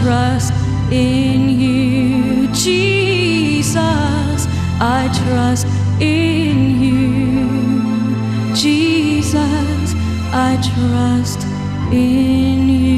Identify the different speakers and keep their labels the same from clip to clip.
Speaker 1: trust in you, Jesus. I trust in you, Jesus. I trust in you.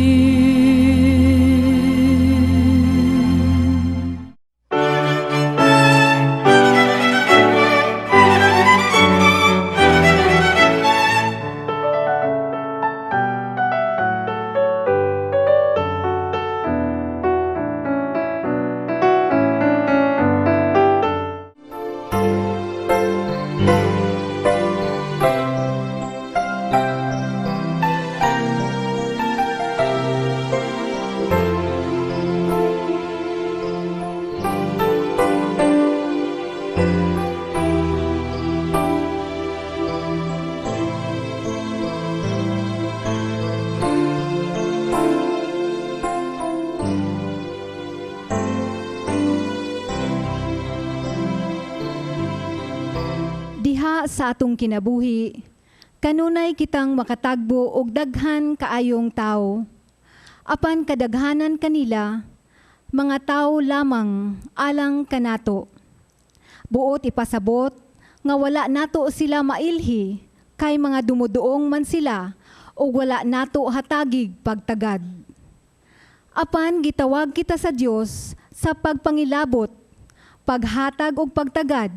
Speaker 2: Diha sa atong kinabuhi, kanunay kitang makatagbo og daghan kaayong tawo. Apan kadaghanan kanila, mga tawo lamang alang kanato. Buot ipasabot nga wala nato sila mailhi kay mga dumuduong man sila ug wala nato hatagig pagtagad. Apan gitawag kita sa Dios sa pagpangilabot, paghatag og pagtagad,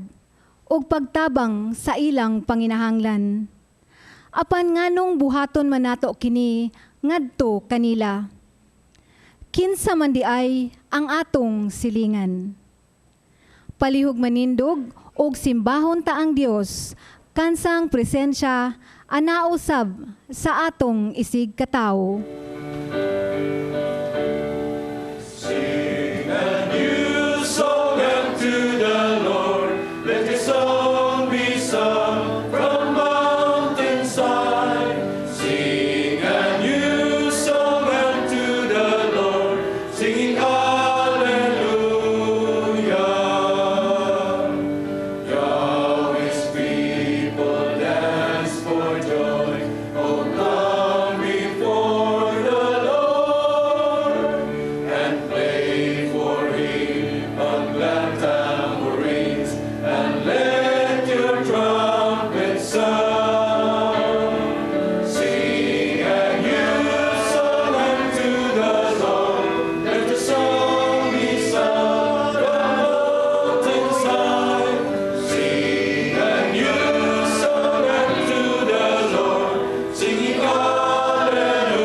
Speaker 2: ug pagtabang sa ilang panginahanglan. Apan nganong buhaton man nato kini ngadto kanila? Kinsa man di ay ang atong silingan? Palihog manindog og simbahon ta ang Dios kansang presensya anausab sa atong isig katawo.
Speaker 3: Sing a new song unto the Lord. Let your song be sung from mountainside. Sing a new song unto the Lord, singing Alleluia. Yahweh's people dance for joy. Oh, come before the Lord and play for him on glad tambourines, and let your trumpet sound. Sing a new song unto the Lord. Let the song be sung from mountainside. Sing a new song unto the Lord, singing Alleluia.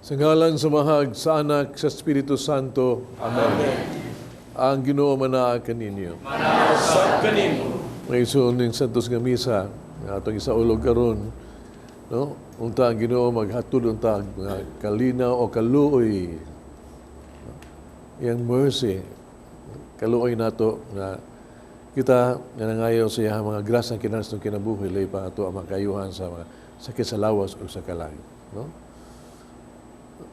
Speaker 4: Sa ngalan sa Amahag, sa Anak, sa Espiritu Santo. Amen. Ang Ginoo manaa kaninyo.
Speaker 3: Usab kanimo.
Speaker 4: Mga igsoon, ning Santos nga Misa, nga atong isaulog karon, no? Unta ang Ginoo maghatod unta nga kalinaw o kaluoy. Iyang mercy, kaluoy nato nga kita nga nangayo sa iyang mga grasya kinahanglan kinabuhi lahi pa ato ang makayuhan sa mga sakit sa lawas o sa kalag, no?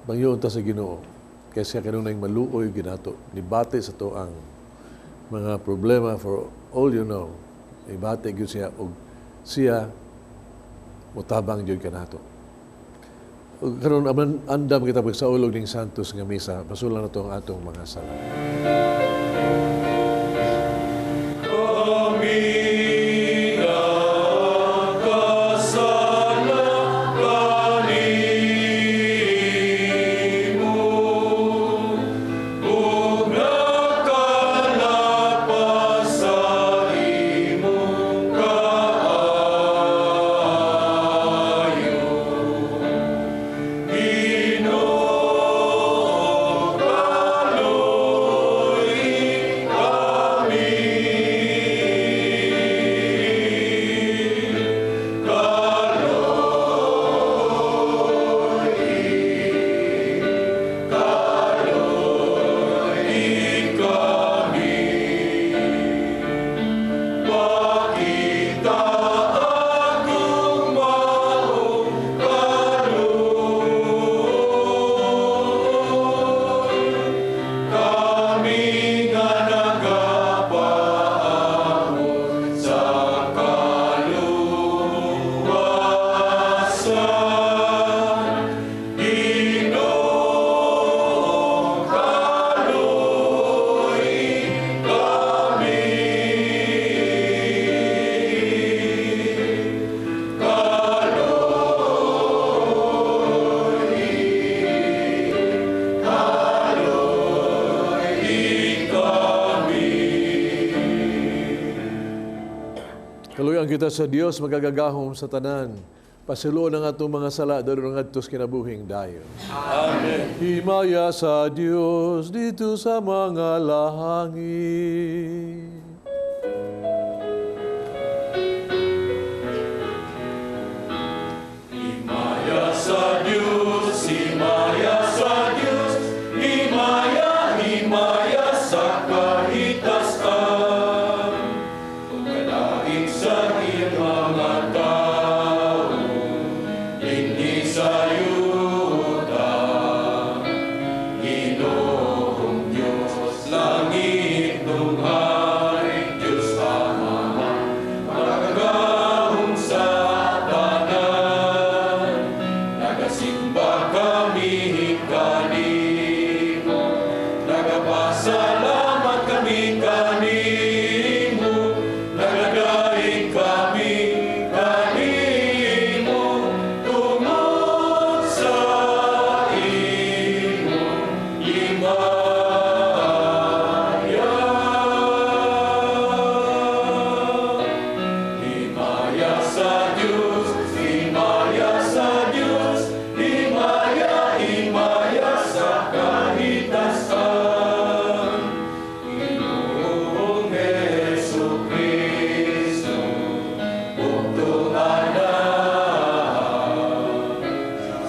Speaker 4: Mangyoon ta sa Ginoo kay siya kanunay maluoy ginato, nibati sa to ang mga problema. For all you know, ibati gyud siya og siya motabang gyud kanato. Ug karon aman andam kita pagsaulog ning Santos nga Misa, pasulan nato ang atong mga sala.
Speaker 3: Kami nagkasala kanimo, ug nakalagpas sa imong kaayo. Ginoo, kaluy-a.
Speaker 4: Kaluyan kita sa Dios magagagahom sa tanan. Pasiluon ang atong mga sala dayon ngadto sa kinabuhing dayon.
Speaker 3: Amen.
Speaker 4: Himaya sa Dios didto sa mga langit.
Speaker 3: Himaya sa Dios, himaya sa Dios, himaya, himaya sa kahitasan. Ug kadaig sa iyang mga tao, dinhi sa yuta. Ginoong Diyos, langitnong hari, Diyos Ama, makagagahom sa tanan. Nagasimba kami kanimo, nagapasalamat kami kanimo, nagadaig kami kanimo, tungod sa imong himaya. Himaya sa Dios, himaya sa Dios, himaya, himaya sa kahitasan. Ginoong Hesus Kristo, bugtong Anak,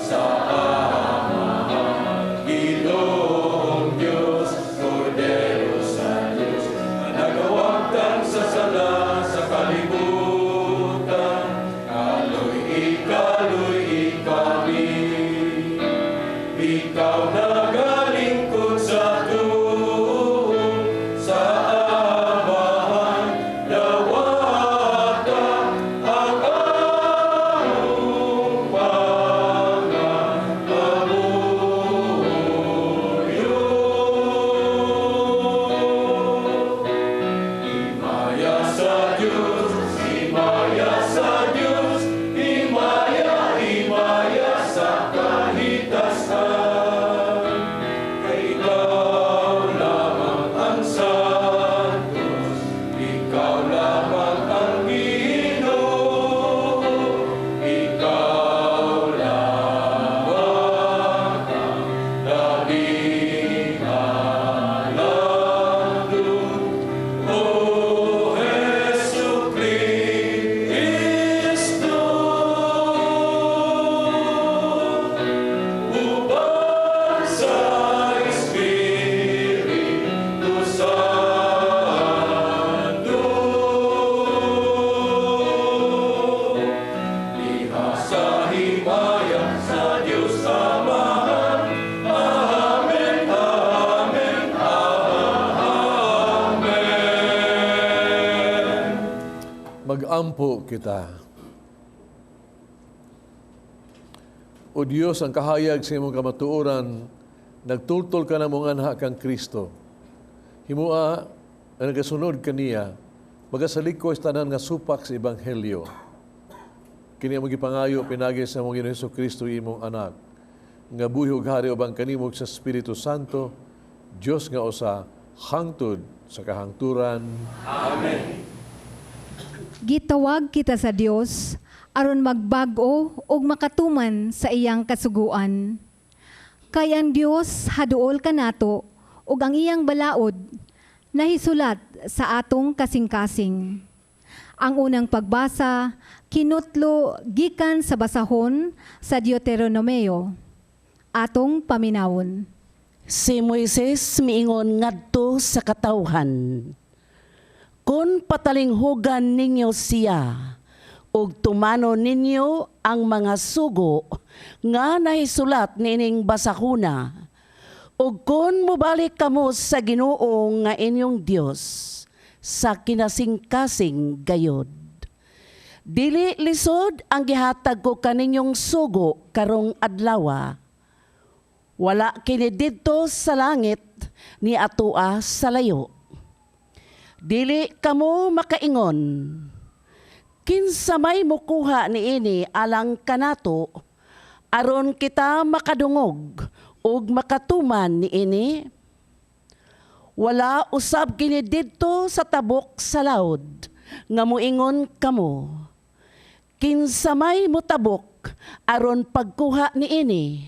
Speaker 3: sa Amahan, Ginoong Diyos, Kordero sa Diyos, nagawagtang sa sala sa kalibutan, kaluy-i, kaluy-i kami. Ikaw nagalingkod sa tuo, sa Amahan, dawata ang among pangamuyo. Himaya sa Diyos, himaya sa Diyos, himaya, himaya sa kahitasan. Kay ikaw lamang ang santos, ikaw lamang ang Ginoo, ikaw lamang ang labing alagad. O Hesu Kristo, uban sa Espiritu Santo, diha sa himaya sa Dios Amahan. Amen, Amen, Amen.
Speaker 4: Magampo kita. O Dios, ang kahayag sa imong kamatuoran, nagtultol ka namong anha kang Kristo. Himua ang nagasunod kaniya, magasalikos tanan nga supak sa Ebanghelyo. Kini among gipangayo pinagi sa among Ginoong Hesus Kristo imong anak, nga buhi ug hari uban kanimo sa Espiritu Santo, Dios nga usa hangtod sa kahangturan.
Speaker 3: Amen.
Speaker 2: Gitawag kita sa Dios aron magbag-o ug makatuman sa iyang kasuguan. Kay ang Dios haduol kanato ug ang iyang balaod nahisulat sa atong kasing-kasing. Ang unang pagbasa kinutlo gikan sa basahon sa Deuteronomio. Atong paminawon.
Speaker 5: Si Moises miingon ngadto sa katawhan, "Kung patalinghugan ninyo siya, ug tumanon ninyo ang mga sugo nga nahisulat niining basahuna, ug kung mobalik kamo sa Ginoo nga inyong Dios sa kinasingkasing gayod. Dili lisod ang gihatag ko kaninyong sugo karong adlawa. Wala kini didto sa langit ni atoa sa layo. Dili kamo makaingon, 'Kinsa may mukuha niini alang kanato, aron kita makadungog ug makatuman niini?' Wala usab kini didto sa tabok sa laod. nga moingon kamo, "Kinsa may motabok aron pagkuha niini,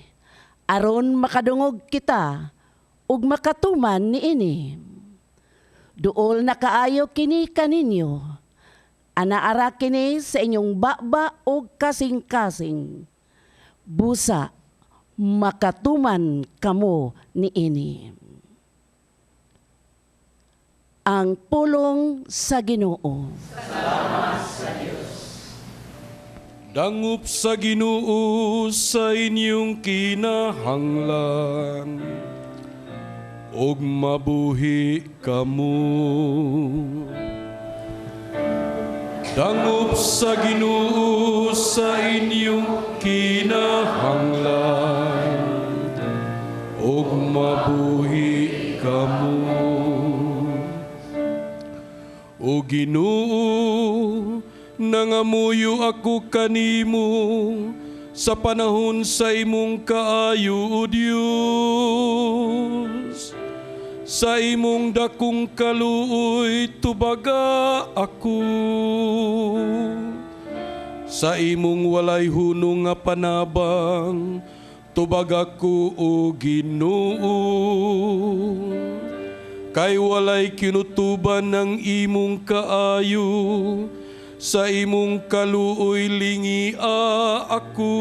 Speaker 5: aron makadungog kita ug makatuman niini?" Duol na kaayo kini kaninyo. Anaara kini sa inyong baba ug kasing-kasing. Busa makatuman kamo niini. Ang pulong sa Ginoo.
Speaker 3: Dangop sa Ginoo sa inyong kinahanglan ug mabuhi kamo. Dangop sa Ginoo sa inyong kinahanglan ug mabuhi kamo. O Ginoo, nangamuyo ako kanimo sa panahon sa imong kaayo, O Dios. Sa imong dakong kaluoy, tubaga ako. Sa imong walay hunong nga panabang, tubaga ko, O Ginoo. Kay walay kinutuban ng imong kaayo, sa imong kaluoy lingia ako.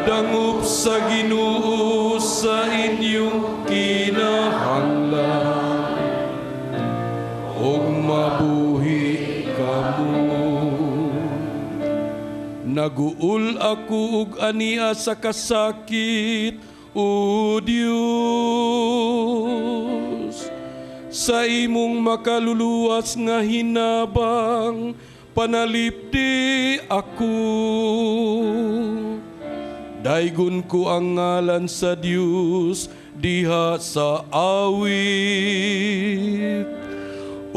Speaker 3: Dangop sa Ginoo sa inyong kinahanglan ug mabuhi kamo. Naguol ako og ania sa kasakit, O Dios. Sa imong makaluluwas nga hinabang, panalipdi ako. Daygon ko ang ngalan sa Dios diha sa awit.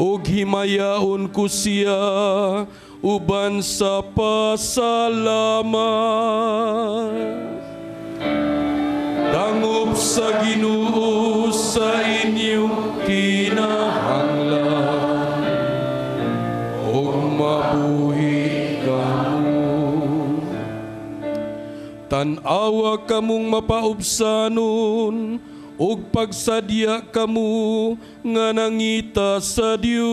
Speaker 3: Og himayaon ko siya uban sa pasalamat. Dangop sa Ginoo sa inyong kinahanglan ug mabuhi kamo. Tan-awa kamong mapaubsanon ug pagsadya kamo nga nangita sa Dios.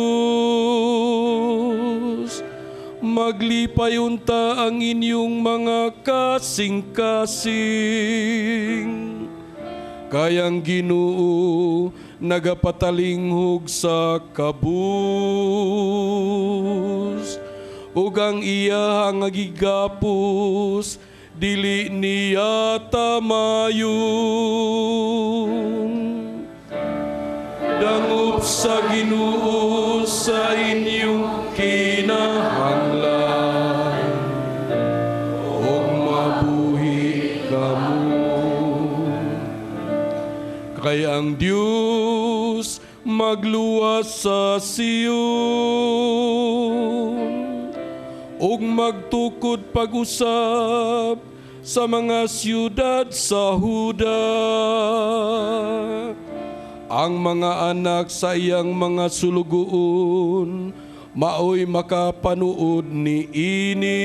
Speaker 3: Maglipay unta ang inyong mga kasing-kasing. Kay ang Ginoo nagapatalinghog sa kabus ug ang iya nga gigapos dili niya tamayon. Dangop sa Ginoo sa inyong kinahanglan ug mabuhi kamo. Kay ang Dios magluwas sa Sion ug magtukod pag-usab sa mga siyudad sa Huda. Ang mga anak sa iyang mga sulugoon maoy makapanuod ni ini.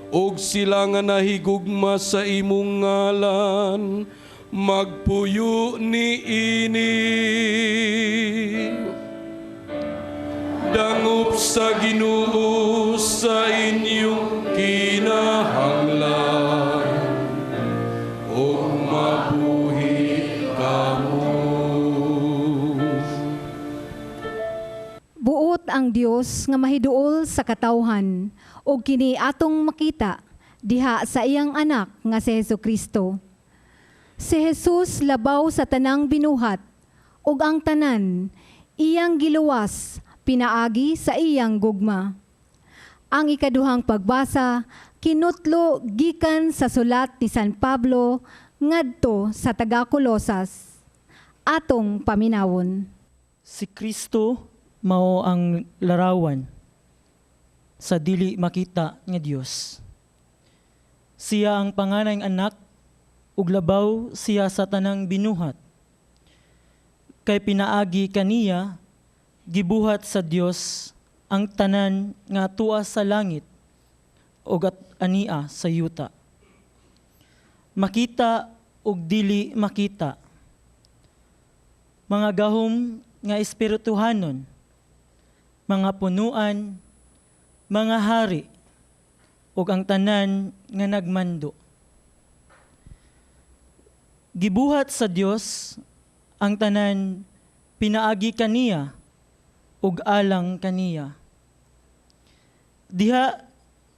Speaker 3: Og sila nga nahigugma sa imong ngalan magpuyo ni ini. Dangop sa Ginoo sa inyong kinahanglan ug mabuhi kamo.
Speaker 2: Buot ang Dios nga mahiduol sa katawhan ug kini atong makita diha sa iyang anak nga si Hesus Kristo. Si Jesus labaw sa tanang binuhat ug ang tanan iyang giluwas pinaagi sa iyang gugma. Ang ikaduhang pagbasa kinutlo gikan sa sulat ni San Pablo ngadto sa taga Kolosas. Atong paminawon.
Speaker 6: Si Kristo mao ang larawan sa dili makita nga Dios. Siya ang panganay anak ug labaw siya sa tanang binuhat. Kay pinaagi kaniya gibuhat sa Dios ang tanan nga tuwa sa langit ug at ania sa yuta. Makita ug dili makita. Mga gahom nga espirituhanon, mga punuan, mga hari, ug ang tanan nga nagmando. Gibuhat sa Dios ang tanan pinaagi kaniya ug alang kaniya. Diha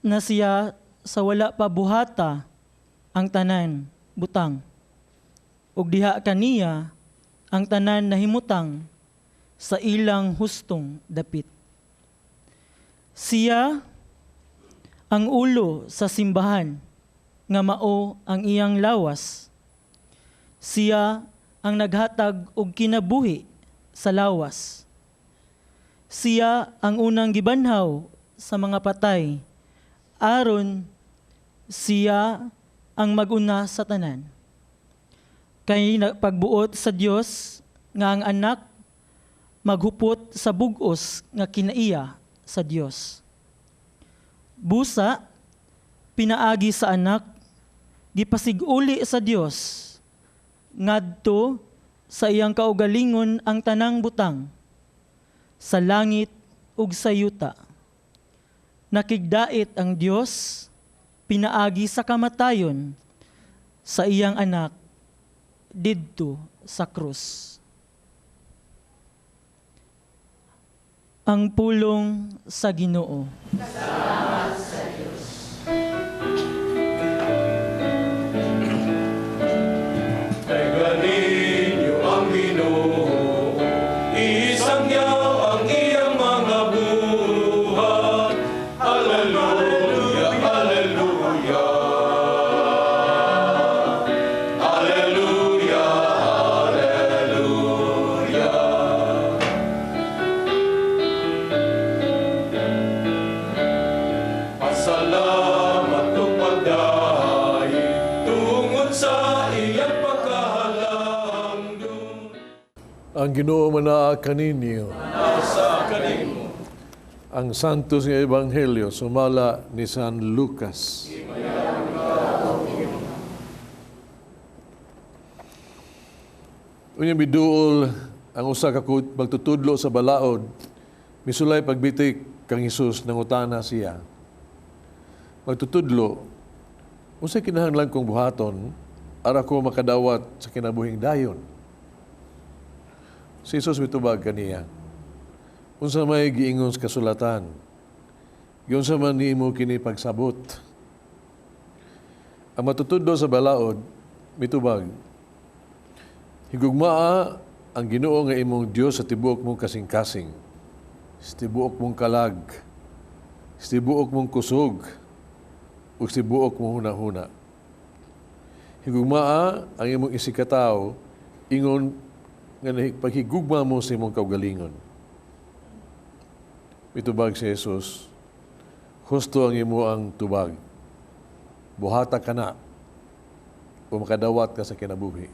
Speaker 6: na siya sa wala pa buhata ang tanan butang. Ug diha kaniya ang tanan nahimutang sa ilang hustong dapit. Siya ang ulo sa simbahan nga mao ang iyang lawas. Siya ang naghatag og kinabuhi sa lawas. Siya ang unang gibanhaw sa mga patay, aron siya ang maguna sa tanan. Kay pagbuot sa Dios nga ang anak maghupot sa bugos nga kinaiya sa Dios. Busa, pinaagi sa anak, gipasiguli sa Dios ngadto sa iyang kaugalingon ang tanang butang sa langit ug sa yuta. Nakigdait ang Dios pinaagi sa kamatayon sa iyang anak didto sa krus. Ang pulong sa Ginoo.
Speaker 1: Salamat sa Dios.
Speaker 3: Teka ninyo ang Ginoo, isangyaw ang iyang mga buhat. Hallelujah, hallelujah. Hallelujah, hallelujah. Pasalamat ug pagdahay tungod sa iyang pagkahalangdon.
Speaker 4: Ang Ginoo manaa kaninyo.
Speaker 3: Sa kanimo.
Speaker 4: Ang Santos nga Ebanghelyo sumala ni San Lucas. Unya miduol ang usa ka magtutudlo sa balaod, misulay pagbitik kang Hesus nangutana siya. Magtutudlo, unsay kinahanglan kong buhaton ara ko makadawat sa kinabuhing dayon? Si Hesus mitubag kaniya, unsa may giingon sa kasulatan? Giunsa man nimo kini pagsabot? Ang matutudlo sa balaod mitubag, higugmaa ang Ginoo nga imong Dios sa tibuok mong kasing-kasing, sa tibuok mong kalag, sa tibuok mong kusog, ug sa tibuok mong hunahuna. Higugmaa ang imong isigkatawo ingon nga paghigugma mo sa imong kaugalingon. Mitubag si Jesus, husto ang imo ang tubag. Buhata ka na, o makadawat ka sa kinabuhi.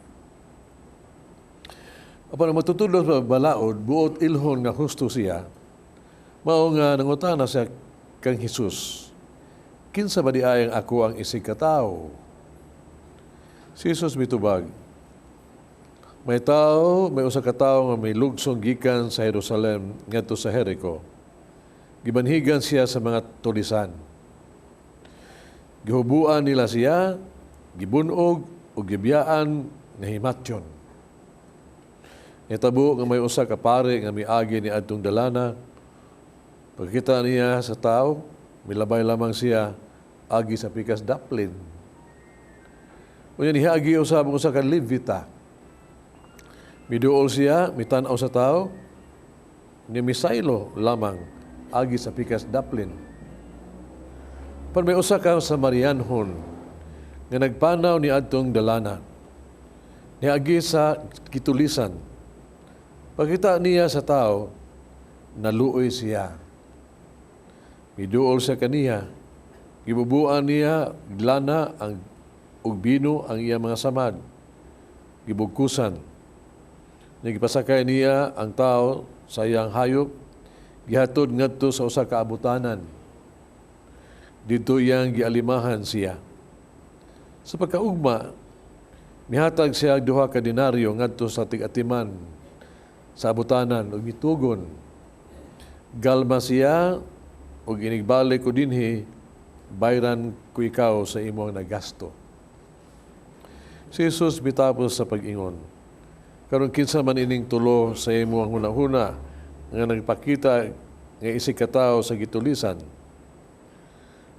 Speaker 4: Apan ang matutudlo sa balaod, buot ilhon nga husto siya, mao nga nangutana siya kang Hesus, kinsa ba di ayang ako ang isigkatawo? Si Jesus mitubag, may tao, may usa ka tawo nga may lugsong gikan sa Jerusalem ngadto sa Jericho. Gibanhigan siya sa mga tulisan. Gihubuan nila siya, gibunog ug gibiyaan nga himatyon. Nitabo nga may usa ka pare nga miagi ni adtong dalana. Pagkita niya sa tao, milabay lamang siya agi sa pikas daplin. Unya niagi usab ang usa ka Levita. Miduol siya, mitan-aw sa tao, ni misaylo lamang agi sa pikas daplin. Pan may usa ka Samarianhon nga nagpanaw ni adtong dalana. Niagi sa kitulisan. Pagkita niya sa tao, naluoy siya. Miduol siya kaniya. Gibubuan niya lana ang ug bino ang iya mga samad. Gibugkusan. Nagipasakay niya ang tao sa iyang hayop, gihatod ngadto sa usa ka abutanan. Didto iyang gialimahan siya. Sa pagkaugma, mihatag siya 2 ka denaryo ngadto sa tig-atiman sa abutanan ug mitugon. Galma siya ug inigbalik ko dinhi, bayran ko ikaw sa imong nagasto. Si Jesus mitapos sa pag-ingon, karon kinsa man ining tulo sa imong hunahuna nga nagpakita nga isig katawo sa gitulisan?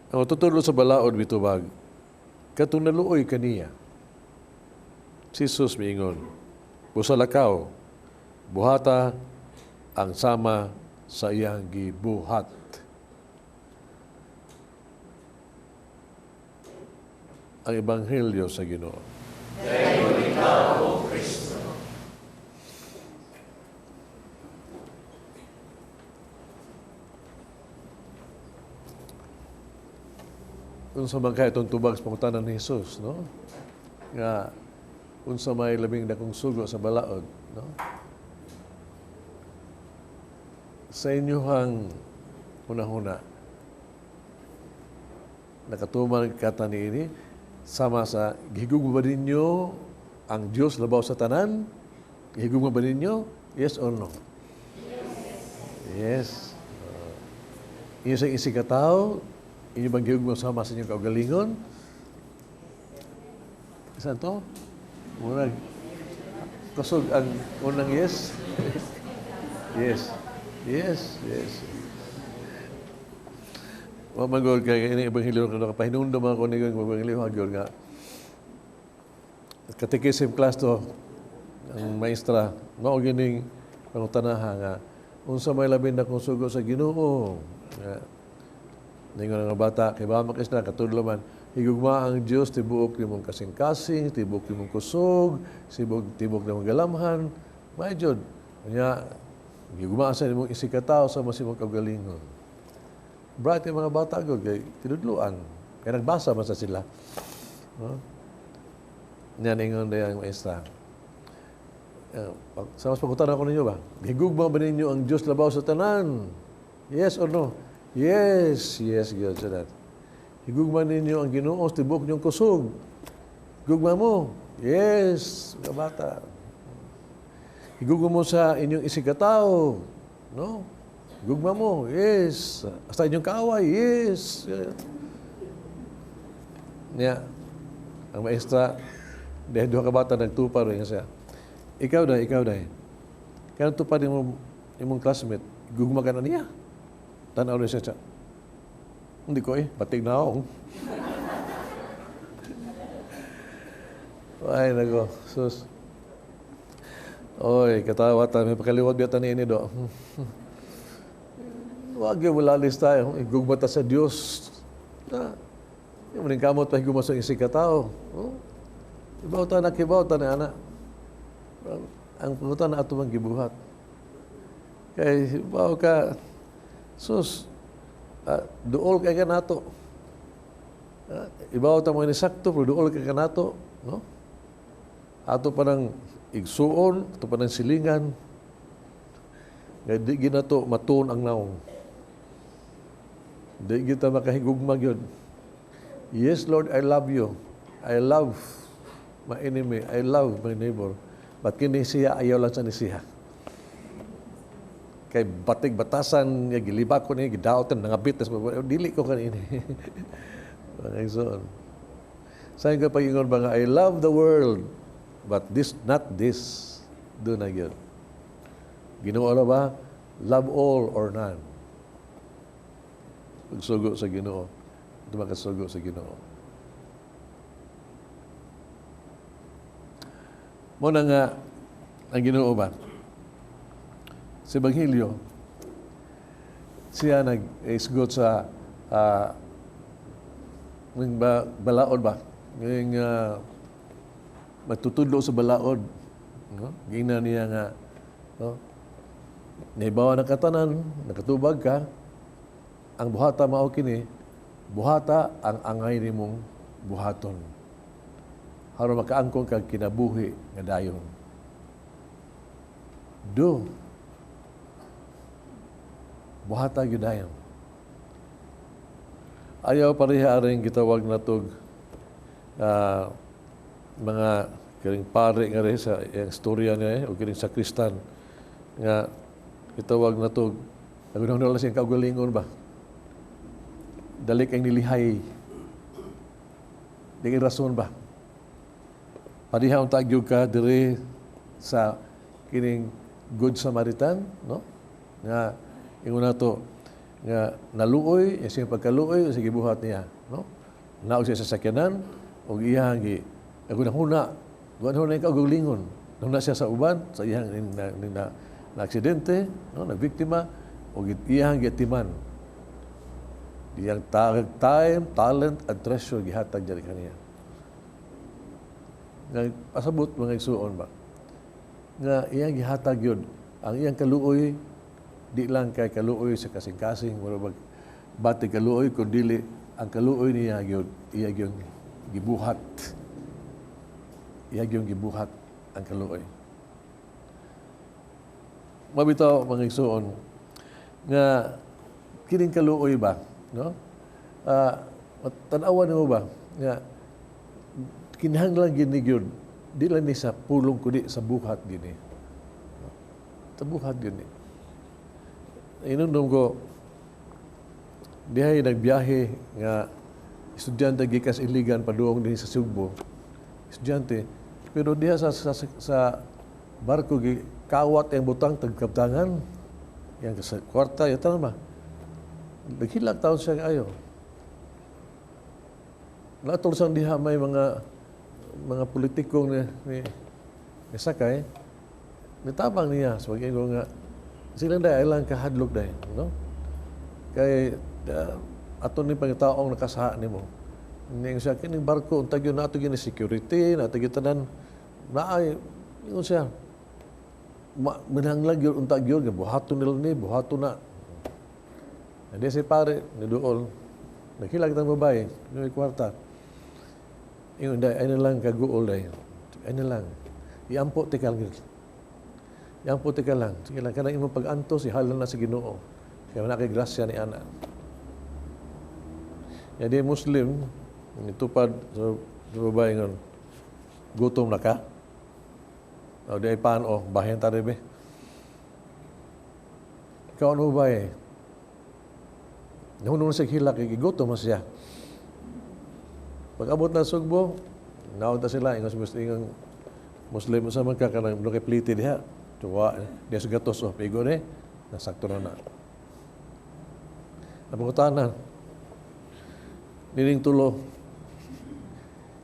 Speaker 4: Ang tutudlo sa balaod mitubag, katong naluoy kaniya. Si Jesus miingon, busa lakaw, buhata ang sama sa iyang gibuhat. Ang Ebanghelyo sa Ginoo.
Speaker 3: Dayon ikaw, O Kristo.
Speaker 4: Unsa man kay itong tubag sa pangutana ni Jesus, no? Nga unsa may labing dakong sugo sa balaod, no? Sa inyuhang hunahuna, nakatuman kata niini sama sa gihigugma ba ninyo ang Dios labaw sa tanan? Gihigugma ba ninyo? Yes or no? Yes. Inyo sa isig katawo, inyo bang gihugma sama sa inyong kaugalingon? Isa to? Murag kusog ang unang yes. Yes. Yes. Wa man gud kay ini ebanghelyo nga nakapahinumdom ako ni ebanghelyo gyud nga catechism class to ang maestra mao gining pangutanaha nga unsa may labing dakong sugo sa Ginoo. Nga ningon nga bata kay ba makis na katudlo man higugma ang Dios tibuok nimong kasing-kasing, tibuok nimong kusog, tibok nimong galamhan, may jud. Unya higugma sa nimong isig ka tawo sama sa imong kaugalingon. Bright yung mga bata gud kay tinudluan. Kay nagbasa man sa sila. No? Nya ningon day ang maestra. Sa mas pangutana ko ninyo ba? Higugma ba ninyo ang Dios labaw sa tanan? Yes or no? Yes, gyud sa that. Higugma ninyo ang Ginoo sa tibuok ninyong kusog. Higugma mo? Yes, mga bata. Higugma mo sa inyong isig katao. No? Higugma mo? Yes. Sa inyong kaaway? Yes. Niya, ang maestra, dahil duha ka bata nagtupar rin siya. Ikaw na, ikaw na. Kaya tupad imong classmate, gugma ka na niya. Tanaw rin siya. Hindi ko eh, batig na ako. Ay, nako, sus. Oy, katawa ta, may pakaliwat biya ni ini do. Wag yung walalis tayo. Igugma ta sa Dios. Na, yung maning kamot pa higugma sa isig katao. Oh? Ibaw ta na, kibaw ta na, ana. Ang pangutan na ato mang gibuhat. Kay, ibaw ka, sus, duol kay ka nato. Ibaw ta mo ni sakto, pero duol kay ka nato. No? Ato pa ng igsuon, ato pa ng silingan. Nga di ginato matuon ang naong. Di kita makahigugma gyud. Yes, Lord, I love you. I love my enemy. I love my neighbor. But kini siya, ayaw lang sa ni siya. Kay batig batasan, niya, gilibak ko niya, gidaotan, nangabit, tas dili ko kanini. Mga igsoon. Sa inyo pag-ingon ba nga, I love the world, but this, not this. Doon na yun. Ginoo na ba? Love all or none. Pagsugo sa Ginoo. Ito makasugo sa Ginoo. Muna nga, ang Ginoo ba? Sa Ebanghelyo, siya nag-isgot sa ng balaod ba? Ngayong magtutudlo sa balaod. No? Gina niya nga, no? Naibawa na katanan, nakatubag ka, ang buhata mao kini, buhata ang angay nimong buhaton. Aron makaangkon kag kinabuhi nga dayon. Do. Buhata gyud dayon. Ayaw pareha aring gitawag natog mga kining pare nga rin sa iyang istorya niya o kining sakristan nga gitawag natog nagunahon na siyang kaugalingon ba, dali kang nilihay, di kay rason ba. Pareha unta gyud ka diri sa kining Good Samaritan, no, nga ingon nato nga naluoy siya, pagkaluoy sa gibuhat niya, no, naog siya sa sakyanan ug iyang gi nagunahuna, gunahuna yung kaugalingon, nahuna siya sa uban sa iyang na aksidente, no, na biktima, ug iyang giatiman iyang time, talent and treasure, gihatag diri kaniya. Nga pasabot, mga igsuon ba, nga iyang gihatag yun ang iyang kaluoy, di lang kay kaluoy sa kasing-kasing, mura bag bati kaluoy, kun dili ang kaluoy niya gyud iya gyud gibuhat, iya gyud gibuhat ang kaluoy. Mabitaw, mga igsuon, nga kining kaluoy ba, no, tan-awan nimo ba nga kinahanglan gini gyud, di lang ni sa pulong kundi sa buhat gini, sa buhat gini. Inundom ko dihay nagbiyahe nga estudyante gikan sa Iligan padung dinhi sa Sugbo, estudyante, pero diha sa barko gi kawat ang butang tagkabtangan yang sa kwarta ya tanan ba. Naghilak taon siya ayo. Natol sang diha may mga politikong ni sakay, nitabang niya sa pag nga silang dahil lang kahadlok dahil, no, kay ato ni pangitaong nakasaha nimo. Ning siya, kining barko unta gyud nato gyud ni security, nato gyud tanan naay. Ingon siya, mananglag gyud unta gyud nga buhaton nila ni, buhaton na. Hindi si pare ni duol, naghilag tang babae, may kwarta. Ingon dai, ay na lang kaguol dai. Ay na lang. Iampo ti ka lang. Iampo ti ka lang. Sige lang, kanang imong pag-antos, ihalan na sa Ginoo. Kaya na kay grasya ni ana. Jadi Muslim, nitupad sa babae ngon, "Gutom na ka?" O di ay paano, bahin ta be. Ikaw ano ba eh? Nahunong sa hilak, gutom na siya. Pag abot na Sugbo, naon ta sila, ingon sa ingon Muslim, sa man ka kanang kay pliti diha. Tuwa, diha sa gatos, oh, pigo ni, nasakto na na. Napangutana, nining tulo,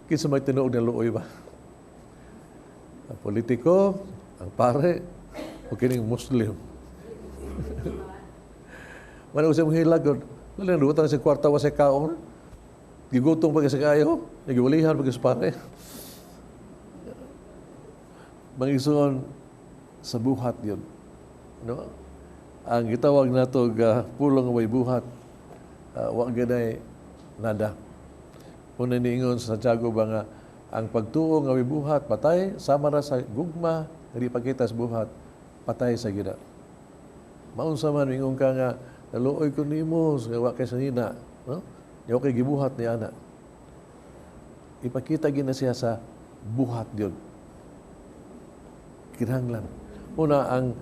Speaker 4: kinsa may tinuod na luoy ba? Ang politiko, ang pare, o kining Muslim? Wala ko siya mong god. Wala na dutan sa kwarta wa sa kaon. Gigutong pa sa kayo, nagiwalihan pa sa pare. Mga igsoon, sa buhat yun. No? Ang gitawag nato ga pulong way buhat, wa ganay nada. Una niingon sa Santiago ba nga ang pagtuo nga way buhat patay, sama ra sa gugma nga di pakita sa buhat, patay sa gina. Maunsa man ingon ka nga naluoy ko nimo nga wa kay sanina, no? Di kay gibuhat ni ana. Ipakita gina siya sa buhat gyud. Kinahanglan. Una ang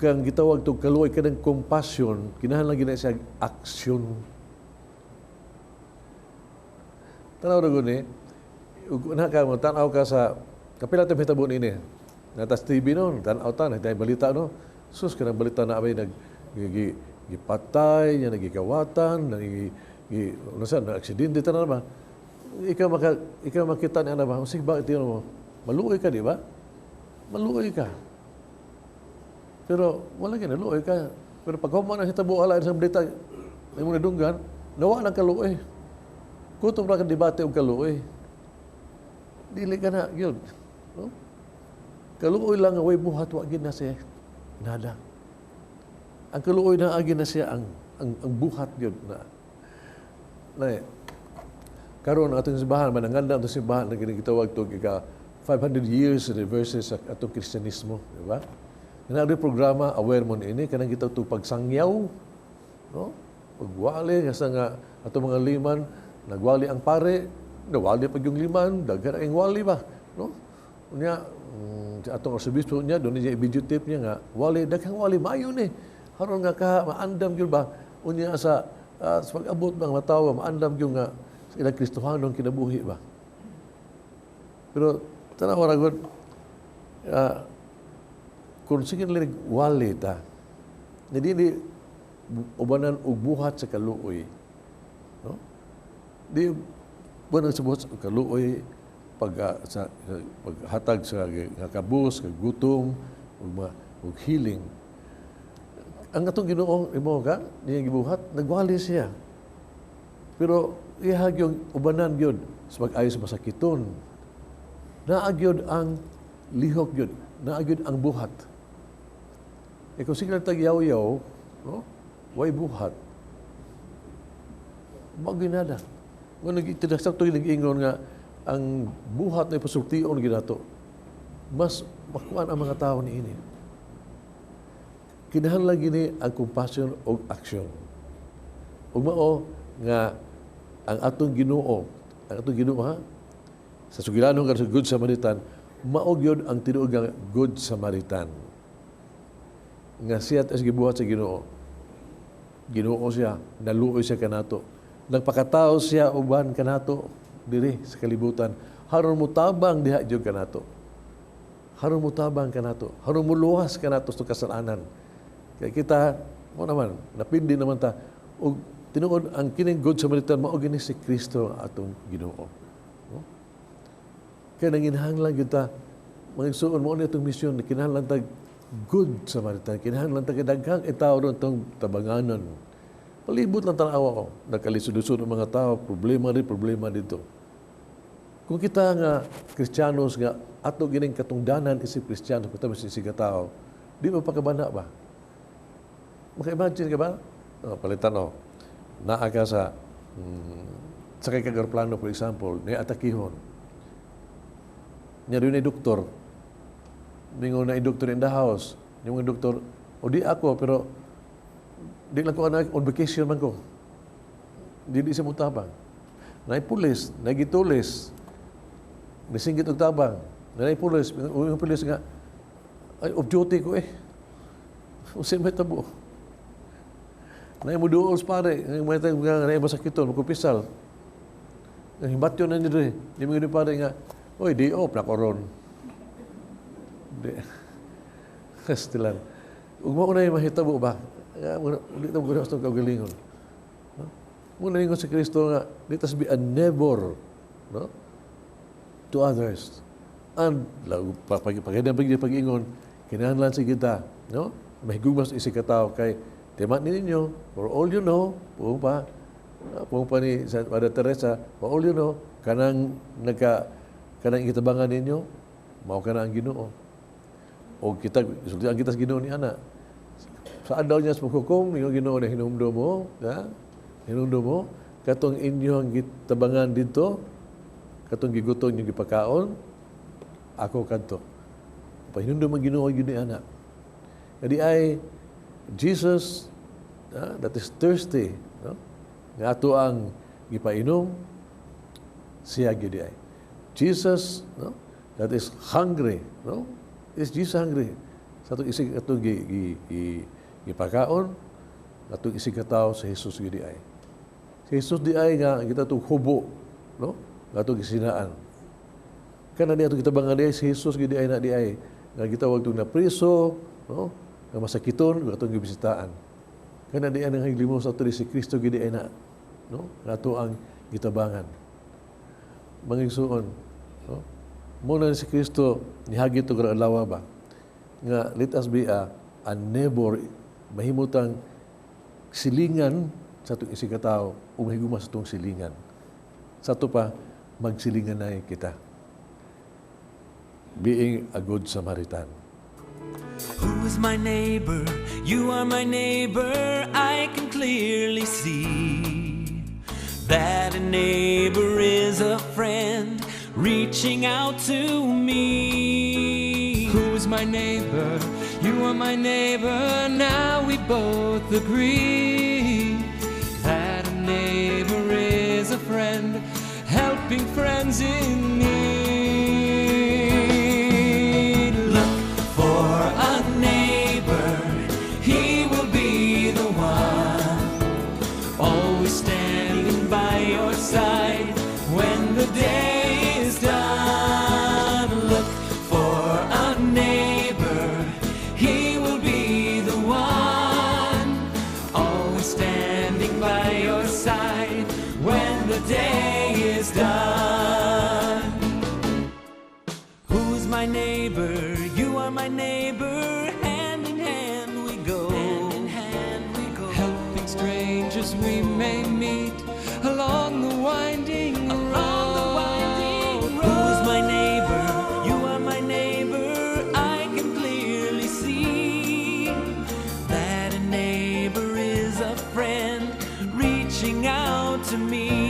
Speaker 4: kang gitawag tog kaluoy, kanang compassion, kinahanglan gina siya aksyon. Tanaw ra gud ni, ug na ka mo tan-aw ka sa kapila ta hitabo niini. Natas TV no, tan-aw ta, nagtay balita no. Sus, kanang balita na abay nag gipatay, nya nagikawatan, nagi gi ano sa na aksidente tanan ba. Ikaw makita ni ana ba, sige ba tiyon mo. Maluoy ka, di ba? Maluoy ka. Pero wala ka naluoy ka. Pero pag human ang hitabo ala sa balita, imo nadunggan, nawa nang kaluoy. Kutob ra ka debate og kaluoy. Dili ka na yun. No? Kaluoy lang nga way buhat, wa gid na siya nada. Ang kaluoy na agi na siya ang buhat yun na. Na karon ang atong simbahan, mananganda atong simbahan na gitawag to ika 500 years anniversary sa atong Kristyanismo, di ba? Nga naa programa, aware mo ini kanang kita to pagsangyaw, no? Pagwali nga sa nga ato mga liman, nagwali ang pare, nawali pag yung liman, daghan ang wali ba, no? Unya sa atong arsobispo niya, doon niya i-video tape niya nga wali, daghang wali, maayo ni. Haron nga ka maandam gyud ba unya sa pag-abot ng mga tawo, maandam gyud nga sa ilang Kristohanong kinabuhi ba. Pero tanawa ra gud, kung sige lang wali ta, na dili ubanan og buhat sa kaluoy. No? Di ubanan sa buhat sa kaluoy sa paghatag sa nga kabus, kag gutom, ug healing. Ang atong Ginoo imo ka, niya gibuhat, nagwali siya. Pero ihag yung ubanan gyud sa pag-ayo sa masakiton. Naa gyud ang lihok gyud, naa gyud ang buhat. E kung sige lang tag yaw-yaw, no? Way buhat. Maginada. Kung nag-tinasakto yung nag-ingon nga, ang buhat na ipasultion ginato, mas makuan ang mga tao ni ini. Kinahanglan gini ang compassion o action. Ug mao nga ang atong Ginoo ha, sa sugilanon nga sa Good Samaritan, mao gyud ang tinuod nga Good Samaritan. Nga siya as gibuhat sa Ginoo. Ginoo siya, naluoy siya kanato. Nagpakatao siya uban kanato diri sa kalibutan. Haron mutabang diha jud kanato. Haron mutabang kanato. Haron muluwas kanato sa kasalanan. Kaya kita, mo naman, napindi naman ta, og tinuod ang kining Good Samaritan, mao gini si Kristo ang atong Ginoo. No? Kaya nanginahanglan kita, mga igsuon mo ni itong misyon, kinahanglan tag Good Samaritan, kinahanglan tag daghang itawo ron itong tabanganon. Palibot lang tanawa ko, nakalisod-lisod ang mga tao, problema rin, problema dito. Kung kita nga Kristiyanos nga ato gining katungdanan isip Kristiyano, kita mas isig tao, di ba pakabana ba? Maka-imagine ka ba? Oh, palitan oh. Naa ka sa sakay kag eroplano, for example, ni atakihon. Nya ni doktor. Ningon na doktor in the house. Yung mga doktor, o di ako, pero di lang ko anak, on vacation man ko. Di siya mutabang. Naay pulis, naay gitulis. Nisinggit og tabang. Naay pulis, yung pulis nga, ay, off duty ko eh. Unsay may tabo. Naay mo duol pare, may tayo nga naay masakiton, magkupisal. Ang himatyon na niyo. Di mo ni pare nga, oy, di off na koron. Di. Kastilan. Ug mao na yung mahitabo ba? Nga, di ta mo sa itong kaugalingon. No? Muna ningon si Kristo nga, let us be a neighbor, no, to others. And, pag, pag, pag-ingon, kinahanglan sa kita, no? Mahigugmas isi katao kay tema ninyo, for all you know, puong pa ni Sa Mother Teresa, for all you know, kanang nagka kanang gitabangan ninyo, mao kana ang Ginoo. O kita sultian kita sa Ginoo ni ana. Sa adlaw niya sa paghukom, yung Ginoo na hinumdum mo, ha? Hinumdum mo, katong inyong gitabangan dito, katong gigutom inyong gipakaon, ako kadto. Pahinumdum ang Ginoo yun ni ana. Kadi ay Jesus that is thirsty, no? Nga ato ang gipainom, siya gyud ay. Jesus, no, that is hungry, no? Is Jesus hungry? Sa atong isig atong gi gipakaon, atong isig katawo sa Jesus gyud ay. Si Jesus di ay nga kita itong hubo, no? Nga atong gisinaan. Kana niya atong gitabangan di ay si Jesus gyud ay na di ay nga gitawag itong napriso, no? Nga masakiton, nga atong gibisitaan. Kana di ay nang limos ato si Kristo gyud ay na, no? Nga ato ang gitabangan. Mga igsuon, no? Muna ni si Kristo nihagit og adlaw ba nga let us be a neighbor, mahimutang silingan sa atong isig katawo o mahiguma sa atong silingan. Sa ato pa, magsilingan na kita. Being a good Samaritan.
Speaker 7: Who is my neighbor? You are my neighbor. I can clearly see that a neighbor is a friend reaching out to me. Who is my neighbor? You are my neighbor. Now we both agree that a neighbor is a friend, helping friends in need. Look for a neighbor, he will be the one always standing by your side when the day is done. Look for a neighbor, he will be the one always standing by your side when the day is done. Who's my neighbor? You are my neighbor. Hand in hand we go. Hand in hand we go. Helping strangers we may meet along the winding road. Who's my neighbor? You are my neighbor. I can clearly see that a neighbor is a friend reaching out to me.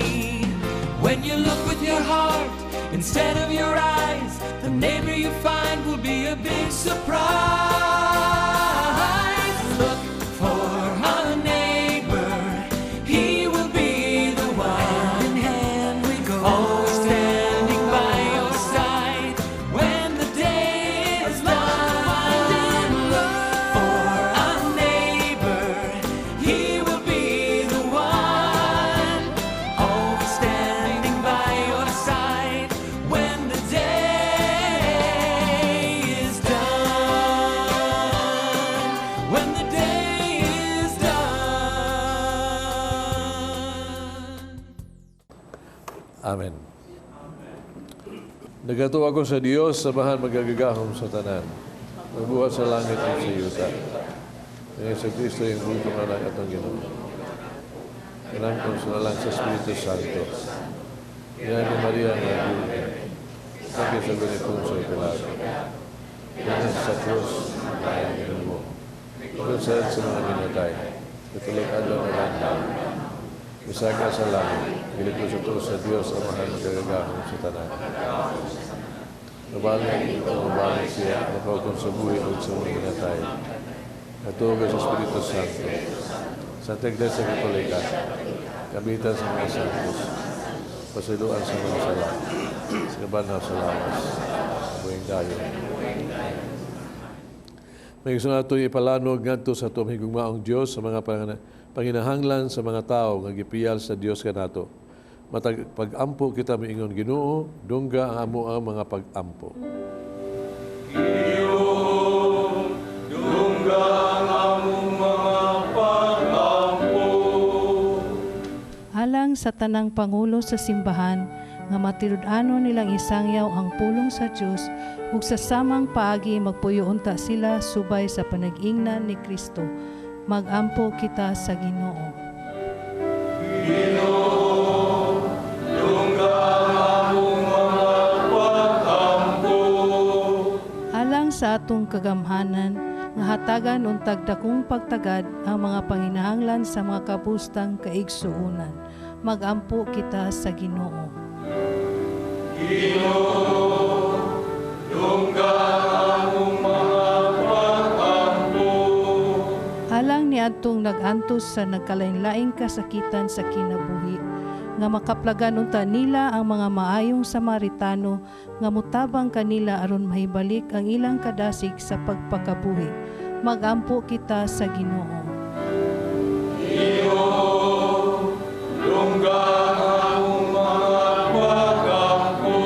Speaker 7: When you look with your heart instead of your eyes, the neighbor you find will be a big surprise. Look for a neighbor, he will be the one. Hand in hand we go, always standing by your side when the day is done. Look for a neighbor, he will be the one, always standing by your side when the day is done. When the day is done.
Speaker 4: Amen. Nagatuo ako sa Dios, sa Amahan makagagahom sa tanan. Nagbuhat sa langit ug sa yuta. Nga sa Kristo iyang bugtong anak atong Ginoo. Inangkon sa lalang sa Espiritu Santo. Niya ni Maria nga Birhen. Sakit sa ni Poncio Pilato. Niya sa krus, ay mo. Kung sa sa mga minatay. Katulog adlaw nabanhaw. Misaka sa langit, gilikod sa tuo sa Dios Amahan makagagahom sa tanan. Nabalik o mabalik siya, makahukom sa buhi o sa mga minatay. Natuo sa Espiritu Santo. Sa Iglesia Katolika, kabitan sa mga santos, pasayloan sa mga sala, sa kabanhaw sa lawas, buhing dayon. May gusto nato ipalanog ngadto sa atong higugmaong Dios sa mga panginahanglan sa mga tao nga gipiyal sa Dios kanato. Matag pag-ampo kita miingon, Ginoo, dungga ang amo ang mga pag-ampo.
Speaker 3: Ginoo, dungga ang among mga pag-ampo.
Speaker 8: Alang sa tanang pangulo sa simbahan nga matinud-anon nilang isangyaw ang pulong sa Dios ug sa samang paagi magpuyo unta sila subay sa panag-ingnan ni Kristo. Magampo kita sa Ginoo.
Speaker 3: Ginoo, dungga ang among mga pag-ampo.
Speaker 8: Alang sa atong kagamhanan nga hatagan untag dakong pagtagad ang mga panginahanglan sa mga kabustang kaigsuonan. Magampo kita sa Ginoo.
Speaker 3: Ginoo, dungga ang among mga pag-ampo.
Speaker 8: Alang niadtong nag-antos sa nagkalain-laing kasakitan sa kinabuhi nga makaplagan unta nila ang mga maayong Samaritano nga mutabang kanila aron mahibalik ang ilang kadasig sa pagpakabuhi. Magampo kita sa Ginoo.
Speaker 3: Ginoo, dungga ang among mga pag-ampo.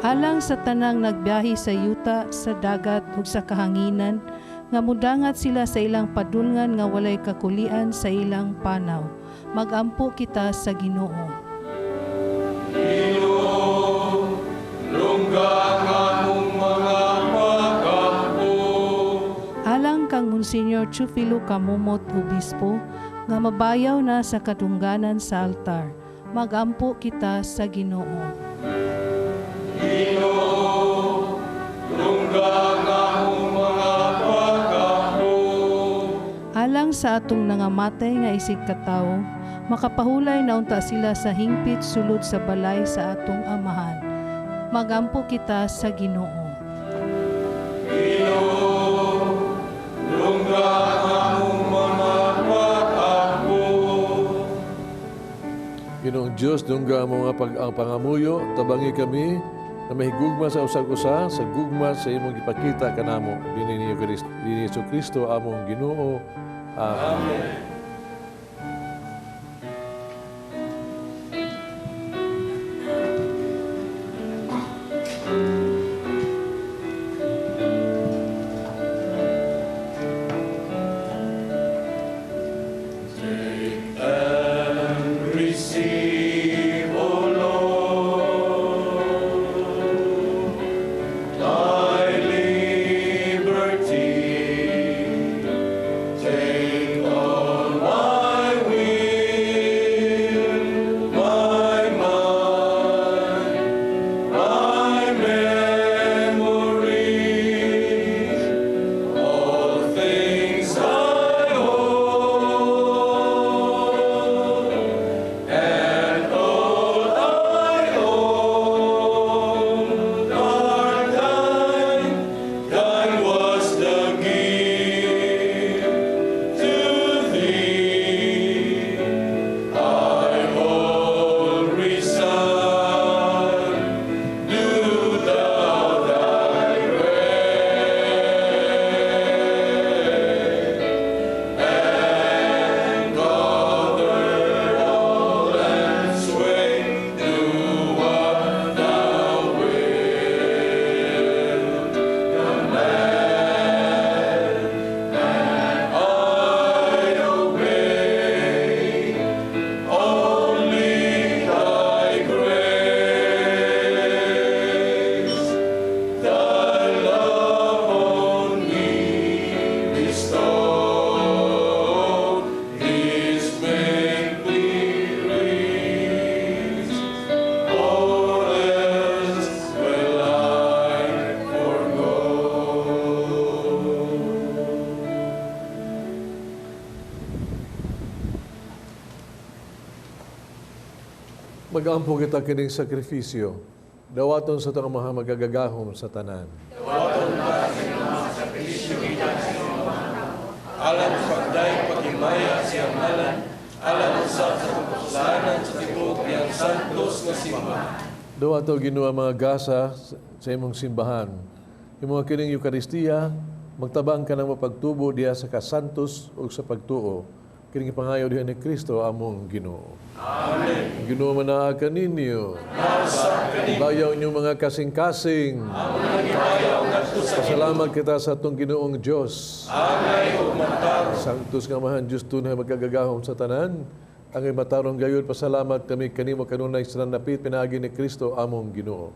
Speaker 8: Alang sa tanang nagbiyahe sa yuta, sa dagat ug sa kahanginan nga mudangat sila sa ilang padulngan nga walay kakulian sa ilang panaw. Magampo kita sa Ginoo.
Speaker 3: Ginoo, dungga ang among mga pag-ampo.
Speaker 8: Alang kang Monsignor Chufilo Camomot, Obispo, nga mabayaw na sa kadungganan sa altar. Magampo kita sa Ginoo.
Speaker 3: Ginoo, dungga ang among mga pag-ampo.
Speaker 8: Alang sa atong nangamatay nga isig katawo, makapahulay na unta sila sa hingpit sulod sa balay sa atong amahan. Magampo kita sa Ginoo.
Speaker 4: Dios, dungga ang mga ang pangamuyo, tabangi kami na mahigugma sa usag-usa, sa gugma sa imong gipakita kanamo dinhi ni Jesu Kristo among Ginoo. Amen.
Speaker 3: Take and receive, O Lord, thy liberty. Take all my will, my mind, my memory, all things I hold, and all I own are thine. Thine was the gift to thee. I all resign. Do thou thy great and gather all and sway. Do what thou wilt. Command, and I obey. Only thy grace, thy love on me bestow. This make me rich, or else will I forego.
Speaker 4: Magampo kita kining sakripisyo. Dawaton sa atong Amahan makagagahom sa tanan.
Speaker 3: Alang sa pagdayeg paghimaya sa iyang ngalan, alang usab sa atong kasalanan sa tibuok niyang santos nga simbahan.
Speaker 4: Dawato Ginoo ang mga gasa sa imong simbahan. Imo kining Eukaristiya, magtabang ka ng mapagtubo diha sa kasantos ug sa pagtuo. Kining ipangayo diha ni Kristo among Ginoo.
Speaker 3: Amen.
Speaker 4: Ginoo manaa kaninyo. Bayaw inyong mga kasing-kasing. Pasalamat kita sa atong Ginoong Dios.
Speaker 3: Angay ug matarong.
Speaker 4: Sanctus nga Amahan Dios tunay makagagahom sa tanan. Ang matarong gayud pasalamat kami kanimo kanunay sa napit pinaagi ni Kristo among Ginoo.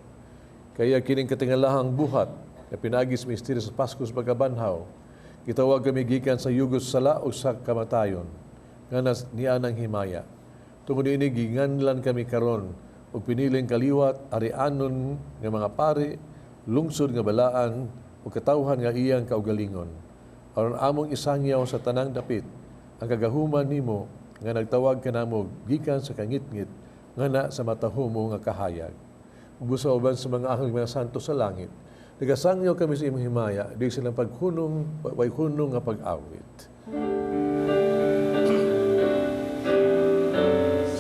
Speaker 4: Kaya kining katingalahang buhat nga pinaagi sa misteryo sa Pasko sa pagkabanhaw. Gitawag kami gikan sa yugos sala o sa kamatayon nga nas nianang himaya. Tungod niini ginganlan kami karon ug piniling kaliwat arianon nga mga pari, lungsod nga balaan ug katawhan nga iyang kaugalingon. Aron among isangyaw sa tanang dapit ang kagahuman nimo nga nagtawag kanamo gikan sa kangitngit ngana sa matahumo nga kahayag. Ug sa uban sa mga anghel mga santo sa langit, nagasangyaw kami sa imong himaya, di silang paghunong, way hunong nga pag-awit.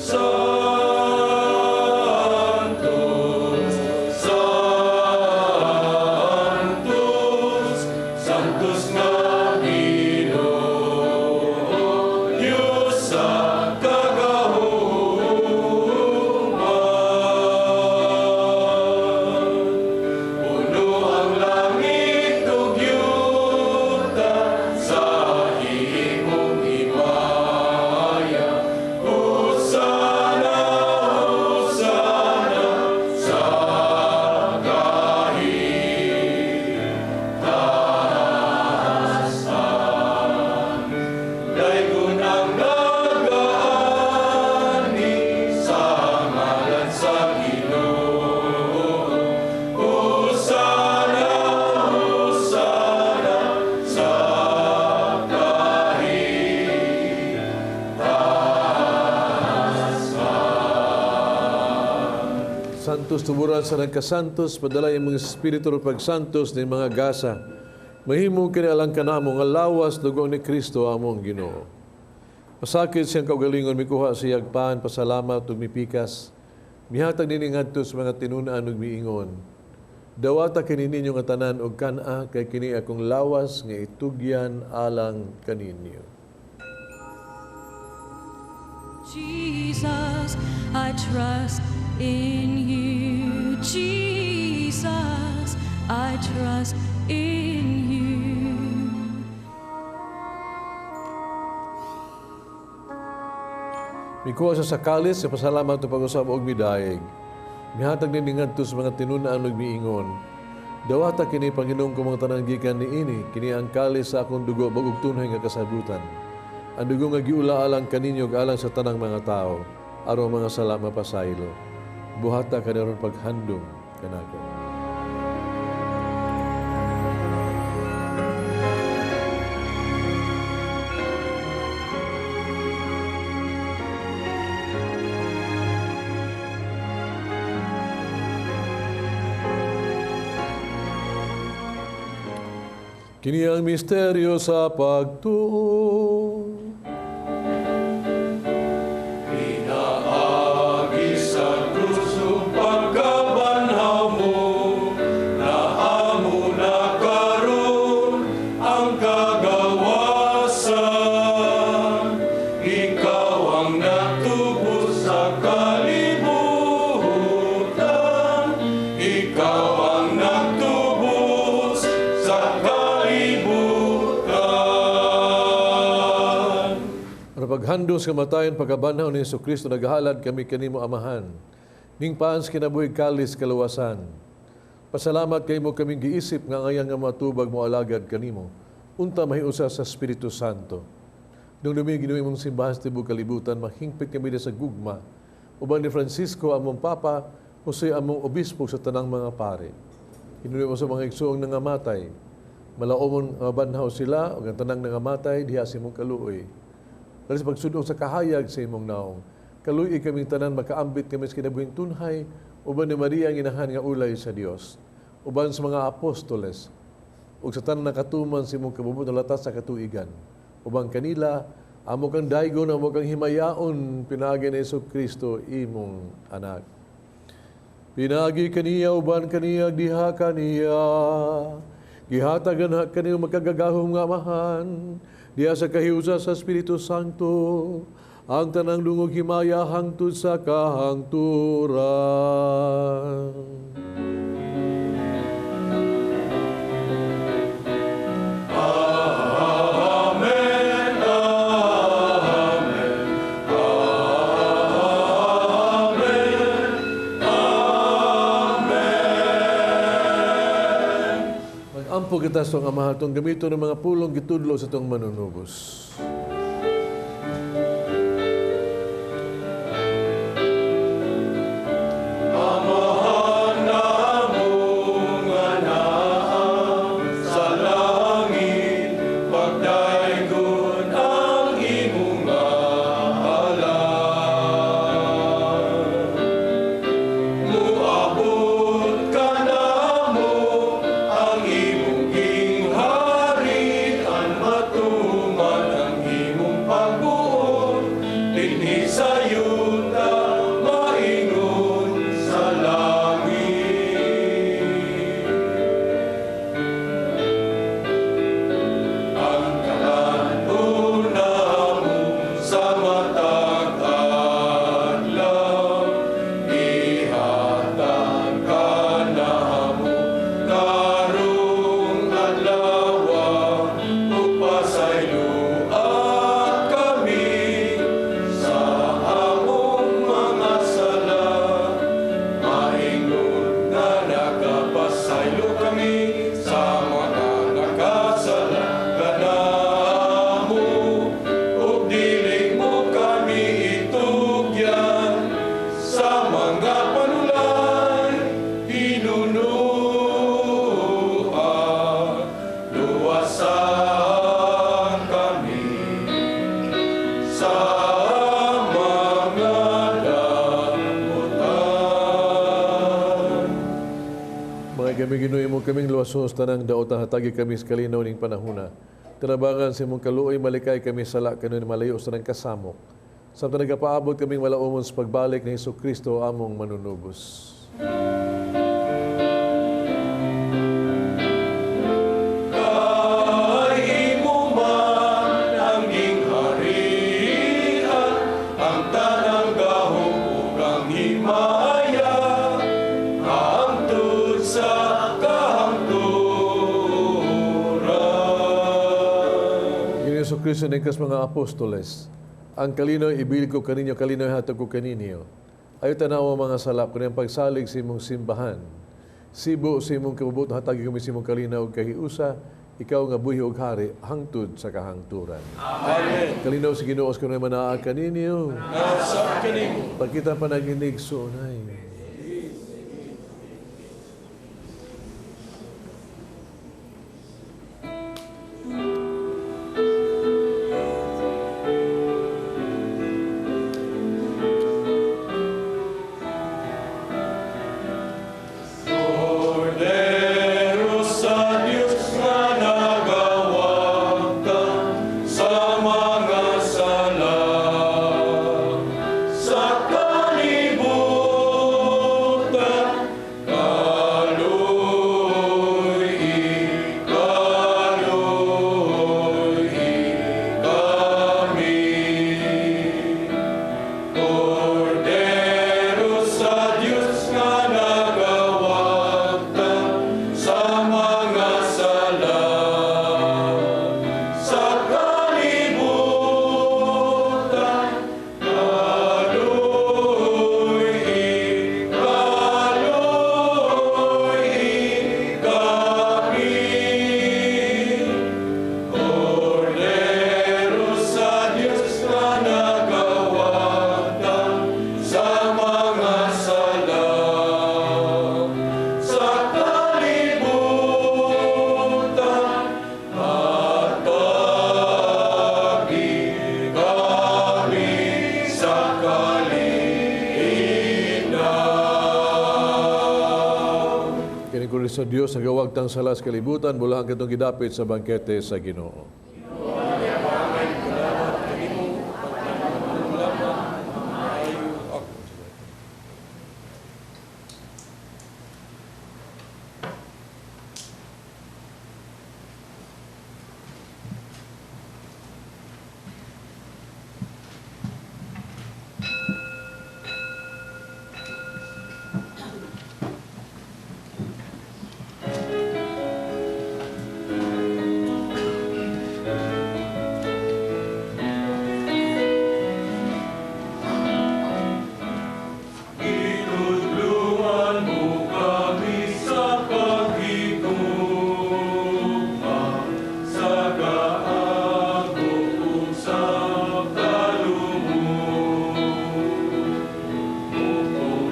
Speaker 3: Sanctus, Sanctus, Sanctus nga Ginoo, Dios sa kagahuman. Puno ang langit ug yuta sa imong himaya. Hosana, Hosana sa kahitaasan. Daygon ang nagaani sa ngalan sa Ginoo. Hosana, Hosana sa kahitaasan.
Speaker 4: Santos tuburan sa nagkasantos, padala imong espiritu ug pagsantos ni mga gasa. Mahimo kini alang kanamo nga lawas dugo ni Kristo among Ginoo. Pasakit siyang kaugalingon, mikuha siyag pan, pasalamat ug mipikas. Mihatag nini ngadto sa mga tinun-an ug miingon. Dawata kini ninyo nga tanan og kan-a kay kini akong lawas nga itugyan alang kaninyo.
Speaker 9: Jesus, I trust in you. Jesus, I trust in you.
Speaker 4: Mikuha siya sa kalis, sa pasalamat ug pag-usab og midayeg. Mihatag nini ngadto sa mga tinun-an ug miingon. Dawata kini Panginoon ko mga tanan gikan niini, kini ang kalis sa akong dugo bag-ug tunhay nga kasabutan. Ang dugo nga giula alang kaninyo ug alang sa tanang mga tawo, aron mga sala mapasaylo. Buhata kani aron paghandom kanako. Kini ang misteryo sa pagtuo.
Speaker 3: Pinaagi sa krus ug pagkabanhaw mo, naamo na karon ang kagawasan. Ikaw ang natubos sa kalibutan. Ikaw ang natubos sa kalibutan.
Speaker 4: Aron paghandom sa kamatayon, pagkabanhaw ni Hesus Kristo, naghalad kami kanimo Amahan. Ning paan sa kinabuhi kalis kaluwasan. Pasalamat kay mo kaming giisip nga ngayon nga matubag mo alagad kanimo. Unta mahiusa sa Espiritu Santo. Nung dumi Ginoo imong simbahan sa tibuok kalibutan, mahingpit kami sa gugma. Uban ni Francisco among Papa, Jose among Obispo sa tanang mga pare. Hinuli mo sa mga igsoong nangamatay. Malaomon nga banhaw sila ug ang tanang nangamatay diha sa imong kaluoy. Dali sa pagsudong sa kahayag sa imong naong. Kaluoy kaming tanan makaambit kami sa kinabuhing tunhay uban ni Maria ang inahan nga ulay sa Dios. Uban sa mga apostoles ug sa tanan nakatuman sa imong kabubut latas sa katuigan. Uban kanila amo kang daygon, amo kang himayaon pinaagi ni Hesus Kristo imong anak. Pinaagi kaniya uban kaniya diha kaniya. Gihatagan ha kaniyo makagagahom nga Amahan diha sa kahiusa sa Espiritu Santo ang tanang dungog himaya hangtod sa kahangturan.
Speaker 3: Amen, amen, amen, amen.
Speaker 4: Mag-ampo kita sa itong Amahan, itong gamito ng mga pulong gitudlo sa itong manunubos.
Speaker 3: Amahan namong nga naa sa langit, pagdaygon ang imong ngalan. Muabot kanamo ang imong gingharian, matuman ang imong pagbuot dinhi sa yuta maingon sa langit. Ang kalan-on namo sa matag adlaw, ihatag kanamo karong adlaw, ug pasayloa kami sa among mga sala, maingon nga nakapasaylo kami sa mga nakasala kanamo, ug dili mo kami itugyan sa mga panulay, hinunoa, luwasan kami sa mga damutan.
Speaker 4: Mga kami Ginoo mo kaming luwason sa tanang daotan, hatagi kami sa kalinaw ning panahona. Tinabangan sa imong kaluoy, malikay kami sala kanunay malayo sa nang kasamok. Samtang nagapaabot kaming malaumon sa pagbalik ni Hesus Kristo among manunubos.
Speaker 3: Kay imo man ang gingharian, ang tanang gahom ug ang himaya, hangtod sa kahangturan.
Speaker 4: Ginoong Hesus Kristo ningkas mga apostoles, ang kalinaw ibilin ko kaninyo, kalinaw hatag ko kaninyo. Ayaw tanawa mga sala, kundi ang pagsalig sa imong simbahan. Sibo sa imong kabubut, hatagi kami sa imong kalinaw ug kahiusa, ikaw nga buhi ug hari, hangtod sa kahangturan.
Speaker 3: Amen.
Speaker 4: Kalinaw sa Ginoo sa kanunay manaa kaninyo.
Speaker 3: Nasa kanimo.
Speaker 4: Pagkita panaginig suunay.
Speaker 3: Kordero sa Dios nga nagawagta sa mga sala sa kalibutan, kaloy, kaloy kami. Kordero sa Dios nga nagawagta sa mga sala sa kalibutan, kaloy, kaloy kami. Kordero sa Dios nga nagawagta sa mga sala sa kalibutan, hatagi kami sa kalinaw.
Speaker 4: Kini kordero sa Dios nagawagtang sala sa kalibutan, bulahan katong gidapit sa bangkete sa Ginoo.
Speaker 3: Itudluan mo kami sa paghigugma, sa gaako ug sa kalumot.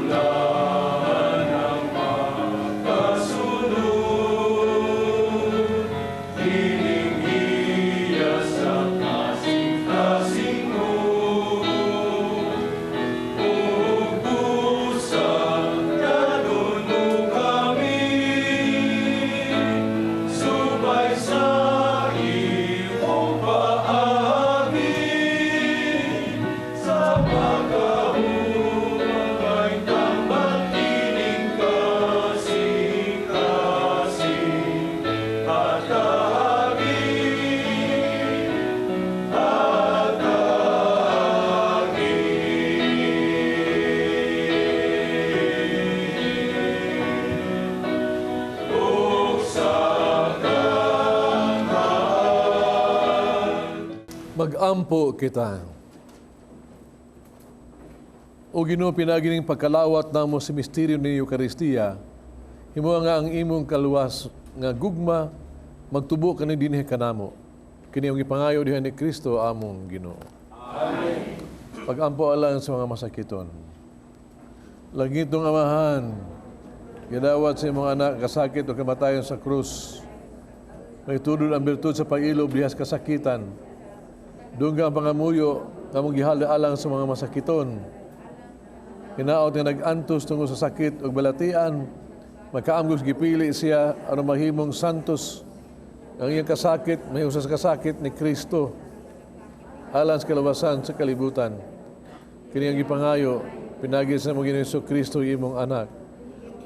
Speaker 3: Mukulaan ang makasunod, kining iya sa kasing-kasing mo. Ug busa, dadon mo kami, subay sa imong paagi, sa pagkahuman tambal ining kasing-kasing, hatagi, hatagi. Ug sa
Speaker 4: Mag-ampo kita. O Ginoo, pinaagi ning pagkalawat namo sa misteryo ni Eukaristiya, himoa nga ang imong kaluwas nga gugma magtubo kani dinhi kanamo. Kini ang gipangayo diha ni Kristo among Ginoo. Amen. Pag-ampo alang sa mga masakiton. Langitnong Amahan, gidawat sa imong anak kasakit o kamatayon sa krus. May tudod ang birtud sa pag-ilob dihas kasakitan. Dungga ang pangamuyo nga among gihalad alang sa mga masakiton. Hinaot nga nag-antos tungod sa sakit ug balatian, makaamgos gipili siya aron mahimong santos. Ang iyang kasakit, may usa sa kasakit ni Kristo alang sa kalawasan sa kalibutan. Kini ang gipangayo, pinagi sa among Ginoong Kristo, imong anak,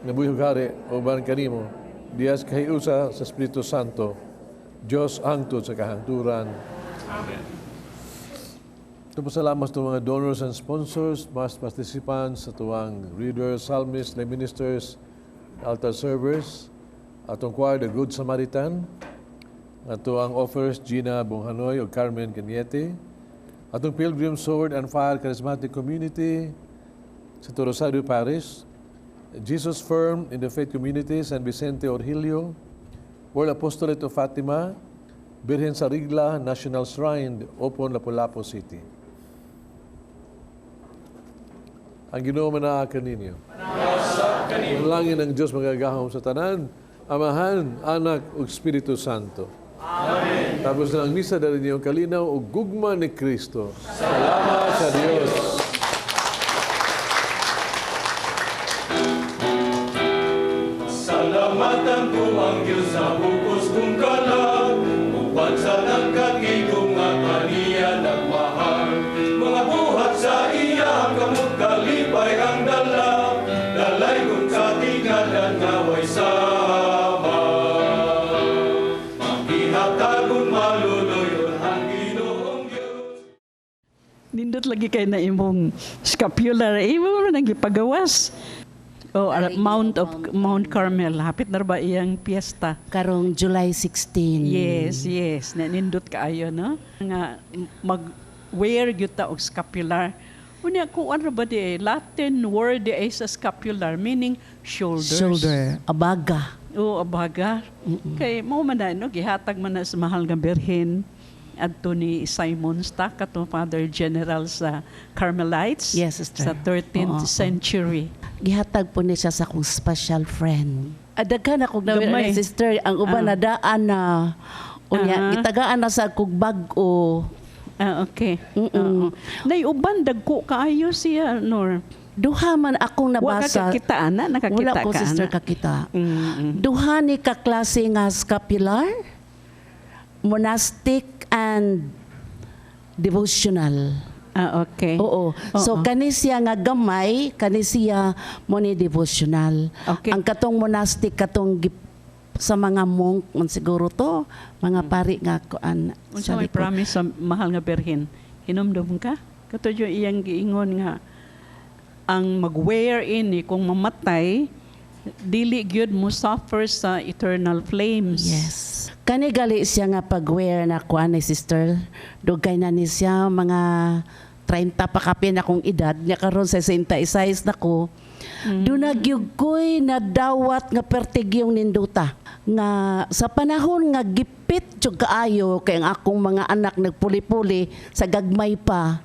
Speaker 4: nabuhi ug hari uban kanimo, diha sa kahiusa sa Espiritu Santo, Dios hangtod sa kahangturan. Amen. Ito po, salamat sa mga donors and sponsors, mass participants, sa atuang readers, psalmists, lay ministers, altar servers, atong choir, The Good Samaritan, atoang offers, Gina Bonghanoy o Carmen Cañete, atong Pilgrim Sword and Fire Charismatic Community, sa Rosario Parish, Jesus Firm in the Faith Community, San Vicente Orhilio, World Apostolate of Fatima, Birhen sa Rigla National Shrine, Opon, Lapu-Lapu City. Ang Ginoo manaa kaninyo. Panalangin ng Diyos magagahom sa tanan, Amahan, Anak, ug Espiritu Santo. Amen. Tapos na ang misa, dali niyong kalinaw ug gugma ni Kristo. Salamat sa Diyos.
Speaker 3: Salamatan ko ang Diyos sa bukos kong kalag, upan sa nagkatigong nga kaniya nagmahal. Mga buhat sa iyang kamot, kalipay ang dala, dalay kong katingalan nga way sama. Makihatagon maluluyon ang Ginoong Diyos.
Speaker 10: Nindot lagi kay na imong scapular, imo man ang gipagawas. Oh, Mount Carmel, hapit na ba iyang piyesta?
Speaker 5: Karong July 16.
Speaker 10: Yes. Na nindot kaayo, no? Nga mag-wear gyud ta og scapular. Unya kung ano ba di eh, Latin word di ay sa scapular, meaning shoulders.
Speaker 5: Shoulder, abaga.
Speaker 10: Oo, abaga. Kay mao man na, no, gihatag man na sa mahal nga Birhen adto ni Simon Stock, atong Father General sa Carmelites.
Speaker 5: Yes, sister.
Speaker 10: Sa 13th
Speaker 5: Oo.
Speaker 10: century.
Speaker 5: Gihatag po ni siya sa akong special friend. Daghan akong nawira
Speaker 10: Gamay.
Speaker 5: ni sister, ang uban na daan na. Unya, gitagaan na sa akong bag-o.
Speaker 10: Ah, okay. Oo. Nay uban dagko kaayo siya, Nor.
Speaker 5: Duha man akong
Speaker 10: Wa ka
Speaker 5: nabasa.
Speaker 10: kakita ana, nakakita
Speaker 5: Wala ko,
Speaker 10: ka,
Speaker 5: sister,
Speaker 10: ana.
Speaker 5: kakita. Duha ni kaklase nga scapular, monastic and devotional.
Speaker 10: Ah, okay.
Speaker 5: Oo. So
Speaker 10: Oo.
Speaker 5: kani siya nga gamay, kani siya mo ni devotional.
Speaker 10: Okay.
Speaker 5: Ang katong monastic, katong sa mga monk man siguro to, mga pari nga kuan
Speaker 10: Unsa
Speaker 5: sa
Speaker 10: may
Speaker 5: likod.
Speaker 10: promise sa mahal nga Birhen? Hinumdum ka? Kato yung iyang giingon nga ang mag-wear ini kung mamatay, dili gyud mo suffer sa eternal flames.
Speaker 5: Yes. Kani gali siya nga pag-wear na kuan ni sister. Dugay na ni siya mga 30 pa kapin akong edad niya, karon 66 na ko. Doon gyud ko'y nadawat nga pertigyong ninduta. Nga sa panahon nga gipit jud kaayo kay ang akong mga anak nagpuli-puli sa gagmay pa.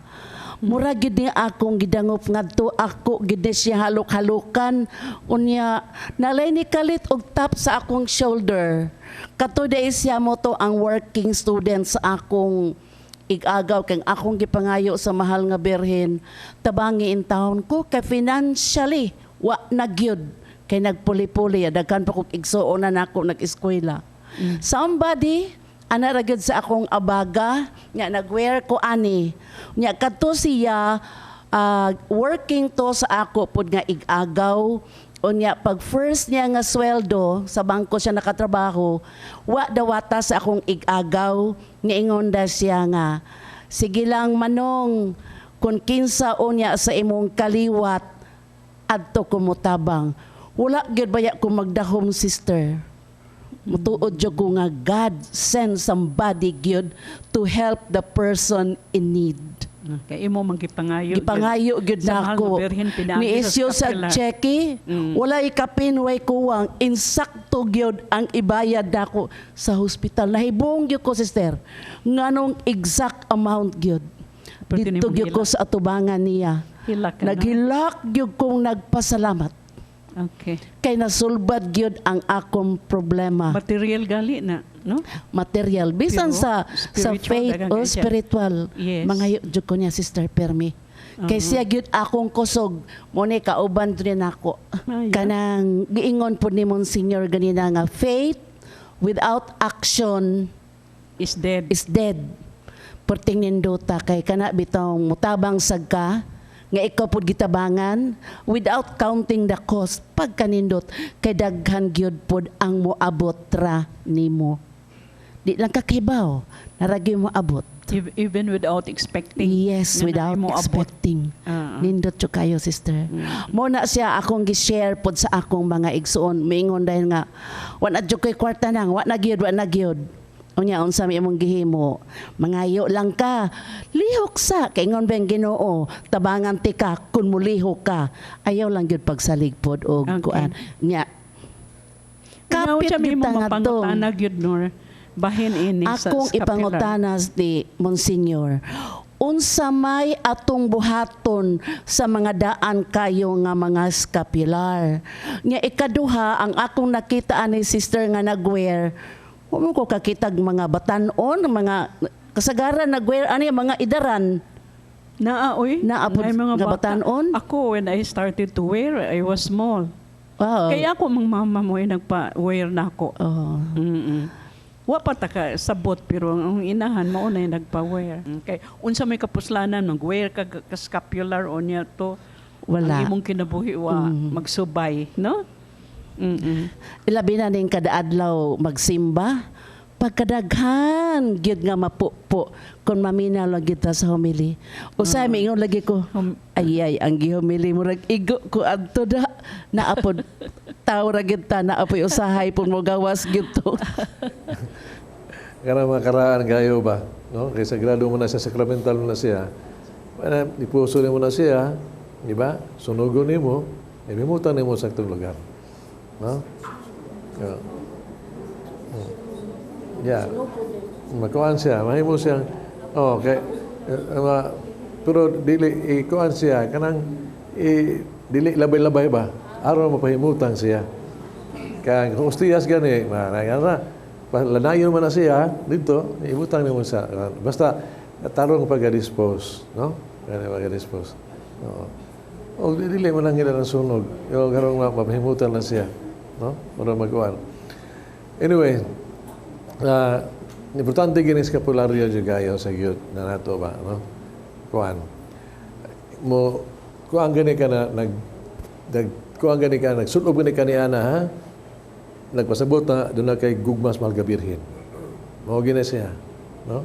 Speaker 5: Mura gid ni akong gidangop ngadto ako gid ni siya halok-halukan, unya nalay ni kalit og tap sa akong shoulder. Kato di siya mo to ang working student sa akong igagaw, kay ang akong gipangayo sa mahal nga Birhen, tabangi in town ko kay financially wa na gyud, kay nagpuli-puli, daghan pa kog igsuon na nako nag-eskwela. Somebody ana ra gyud sa akong abaga nga nag-wear ko ani. Nya kadto siya, working to sa ako pod nga igagaw. Unya pag first niya nga sweldo, sa bangko siya nakatrabaho, wa dawata sa akong igagaw, niingon da siya nga, "Sige lang manong, kun kinsa unya sa imong kaliwat adto kumutabang." Wala gyud baya ko magdahom, sister. Mutuod jud ko nga God send somebody gyud to help the person in need.
Speaker 10: Okay, imo man gipangayo.
Speaker 5: Gipangayo gyud
Speaker 10: Sa mahal
Speaker 5: nako.
Speaker 10: nga Birhen, pinaagi
Speaker 5: Ni
Speaker 10: sa
Speaker 5: issue sa
Speaker 10: scapular.
Speaker 5: cheque, walay kapin, way kuwang, insakto gyud ang ibayad nako sa hospital. Nahibong gyud ko, sister. Nganong exact amount gyud.
Speaker 10: Pero
Speaker 5: Dito
Speaker 10: tinimong
Speaker 5: gyud ko
Speaker 10: hilak.
Speaker 5: sa atubangan niya.
Speaker 10: Hilak ka na?
Speaker 5: Naghilak gyud kong nagpasalamat.
Speaker 10: Okay.
Speaker 5: Kay nasulbad gyud ang akong problema.
Speaker 10: Material gali na, no?
Speaker 5: Material. Bisan
Speaker 10: Pero
Speaker 5: sa
Speaker 10: spiritual,
Speaker 5: faith
Speaker 10: daghang
Speaker 5: o
Speaker 10: kay siya.
Speaker 5: spiritual.
Speaker 10: Yes.
Speaker 5: Mangayo jud ko niya, Sister Permi. Kay siya gyud akong kusog. Mo ni kauban rin ako.
Speaker 10: Ay,
Speaker 5: Kanang giingon po ni Monsignor ganina nga faith without action
Speaker 10: is dead.
Speaker 5: Is dead. Perting nindota kay kana bitong mutabang sad ka nga ikaw pud gitabangan without counting the cost, pagkanindot kay daghan gyud pod ang moabot ra nimo. Di lang ka kibaw, naa ra gyuy moabot.
Speaker 10: Even without expecting.
Speaker 5: Yes,
Speaker 10: nga
Speaker 5: without
Speaker 10: naay moabot.
Speaker 5: Expecting. Nindot jud kayo, sister. Mo na siya akong gi-share pod sa akong mga igsuon. Miingon dahil nga, "Wa na jud ko'y kwarta nang, wa na gyud, wa na gyud." Unya, unsa may imong gihimo? Mangayo lang ka. Lihok sa kay ingon ba ang Ginoo, tabangan ti ka kun mulihok ka. Ayaw lang gyud pagsalig pod og kuan. Nya.
Speaker 10: Kapit
Speaker 5: Kapit
Speaker 10: siya may
Speaker 5: gyud ta
Speaker 10: mo
Speaker 5: ngadto.
Speaker 10: mapangutana gyud, Nor. Bahin ini sa
Speaker 5: Akong
Speaker 10: scapular.
Speaker 5: ipangutana ni Monsignor, unsa may atong buhaton sa mga daan kayo nga mga scapular? Nga ikaduha, ang akong nakita ani, sister, nga nagwear, wa mo ko kakitag mga batanon, mga kasagaran nagwear ani mga idaran.
Speaker 10: Naa oy.
Speaker 5: Naa pod
Speaker 10: Ay, mga
Speaker 5: nga
Speaker 10: bata.
Speaker 5: batanon.
Speaker 10: Ako, when I started to wear, I was small. Kaya ako mang mama mo ay nagpa-wear na ako.
Speaker 5: Oh.
Speaker 10: Wa pa ta ka sabot, pero ang inahan mao na yung nagpa-wear. Okay. Unsa may kapuslanan mag-wear ka scapular o niya to?
Speaker 5: Wala.
Speaker 10: Ang imong kinabuhi wa magsubay, no?
Speaker 5: Ilabi na ning kada adlaw magsimba, pagkadaghan gyud nga mapupo kung maminaw lang gyud ta sa homily. Usahay miingon lagi ko, "Ay ay, ang gihomily murag igo ko adto da." Naapod tawo ra gyud ta, naapoy usahay pud mo gawas gyud to.
Speaker 4: Kana mga karaan kayo ba? No? Kay sagrado mo na siya, sacramental mo na siya. Ana, ipuso nimo na siya, di ba? Sunugon nimo, ibimutang nimo sa aktong lugar. No? Yeah. Yeah. Makuan siya, mahimo siyang, oh, kay, pero dili ikuan siya kanang dili labay-labay ba? Aron mapahimutang siya. Kaya kung ostiyas gani, na, lanayon man na siya dito, ibutang nimo sa basta tarong pag-dispose, no? Kaya pag-dispose. Oo. O dili man lang ng sunog. Yo karong mapahimutan na siya, no? Para magkuan. Anyway, importante gini scapularyo jud kayo sa gyud na nato ba, no? Kuan. Mo kuan gani ka na nag nag kuan gani ka nagsulob gani ka ni ana, ha? Nagpasabot na doon na kay gugmas mahal ga Birhen. Mao gini siya, no?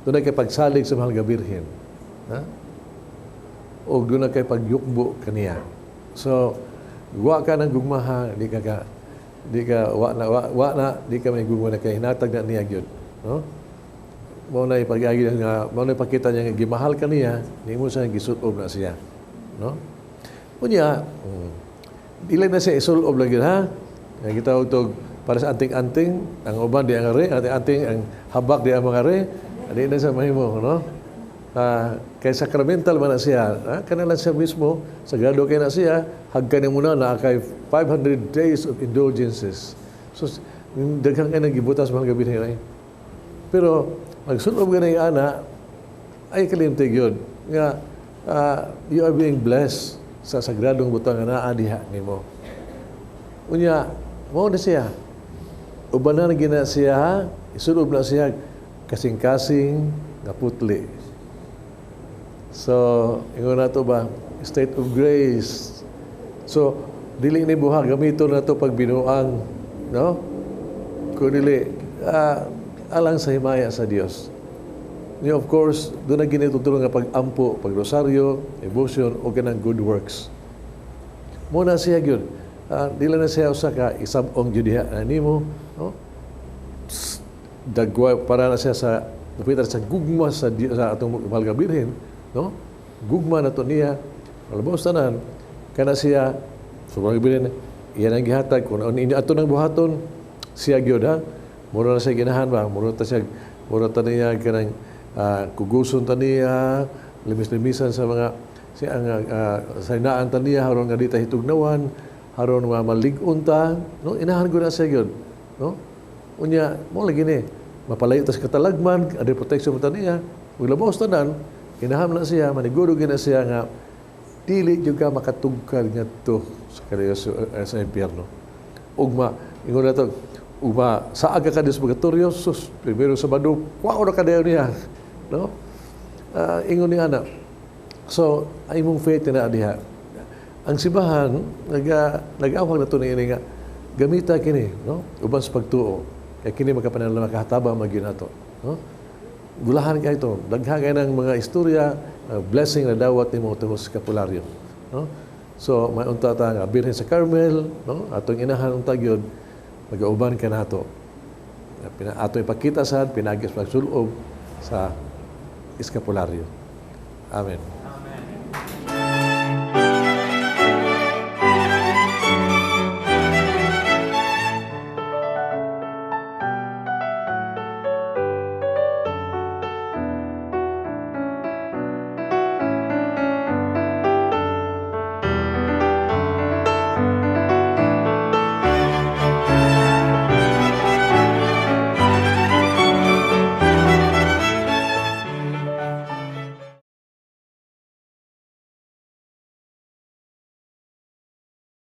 Speaker 4: Doon na kay pagsalig sa mahal ga Birhen. Ha? O doon na kay pagyukbo kaniya. So, wa ka ng gugmaha, di ka wa na wa na di ka may gugma na kay hinatag na niya gyud, no? Mao na ipag-agi nga mao na ipakita niya nga gimahal ka niya, nimo siya gisulob na siya, no? Unya, dili na siya isulob lagi, ha. Nga gitawag tog para sa anting-anting, ang uban di ang ari, anting-anting ang habak di ang mga ari, di na siya mahimo, no? Kay sacramental man na siya, ha? Kana lang siya mismo, sagrado kay na siya, hagkan mo na na kay 500 days of indulgences. So, daghang kay nagibutas mga gabi nila. Pero, magsulob ka na yung ana, ay kalimtig yun. Nga, you are being blessed sa sagradong butang nga naa diha nimo. Unya, mao na siya. Uban na gina siya, ha? Isulob na siya kasing-kasing nga putli. So, ingon na to ba, state of grace. So, dili ni buha gamiton na to pag binuang, no? Kung dili, alang sa himaya sa Dios. Ni of course, doon na ginituturo nga pag-ampo, pag-rosaryo, devotion, o kanang good works. Muna siya gyud. Dili na siya usa ka isab-ong gyud diha na nimo, no? Psst, dagwa para na siya sa napitar sa gugma sa atong mahal nga Birhen, no? Gugma na to niya. Malabos tanan kana siya sobrang Birhen iyan ang gihatag kung ano inyo ato nang buhaton siya gyud, ha. Mura na siya ginahan ba, mura ta siya, mura ta niya kanang kuguson ta niya, limis-limisan sa mga siya ang sa inaan ta niya haron nga di ta hitugnawan, haron nga malig-on ta, no? Inahan ko na siya gyud, no? Unya mo lagi ni mapalayo ta sa katalagman, under protection ta niya. Ug labaw tanan, inaham na siya, maniguro gyud na siya nga dili gyud ka makatugkad ngadto sa kaliyo sa impyerno. Ug ma ingon na to, Uba sa aga ka sa purgatorio, sus, primero Sabado, kuha ra ka dayon niya, no? Ingon ni ana. So, ang imong faith na diha. Ang simbahan nag-awhag na to ni ini nga gamita kini, no? Uban sa pagtuo. Kay kini makapanala makahatabang magyud nato, no? Gulahan kay ito. Daghan kay ng mga istorya, blessing na dawat nimo tungod sa Scapularyo, no? So, may unta ta nga Birhen sa Carmel, no? Atong inahan unta gyud magauban ka nato. Pina, ato ipakita sad pinagi sa pagsulob sa Scapularyo. Amen.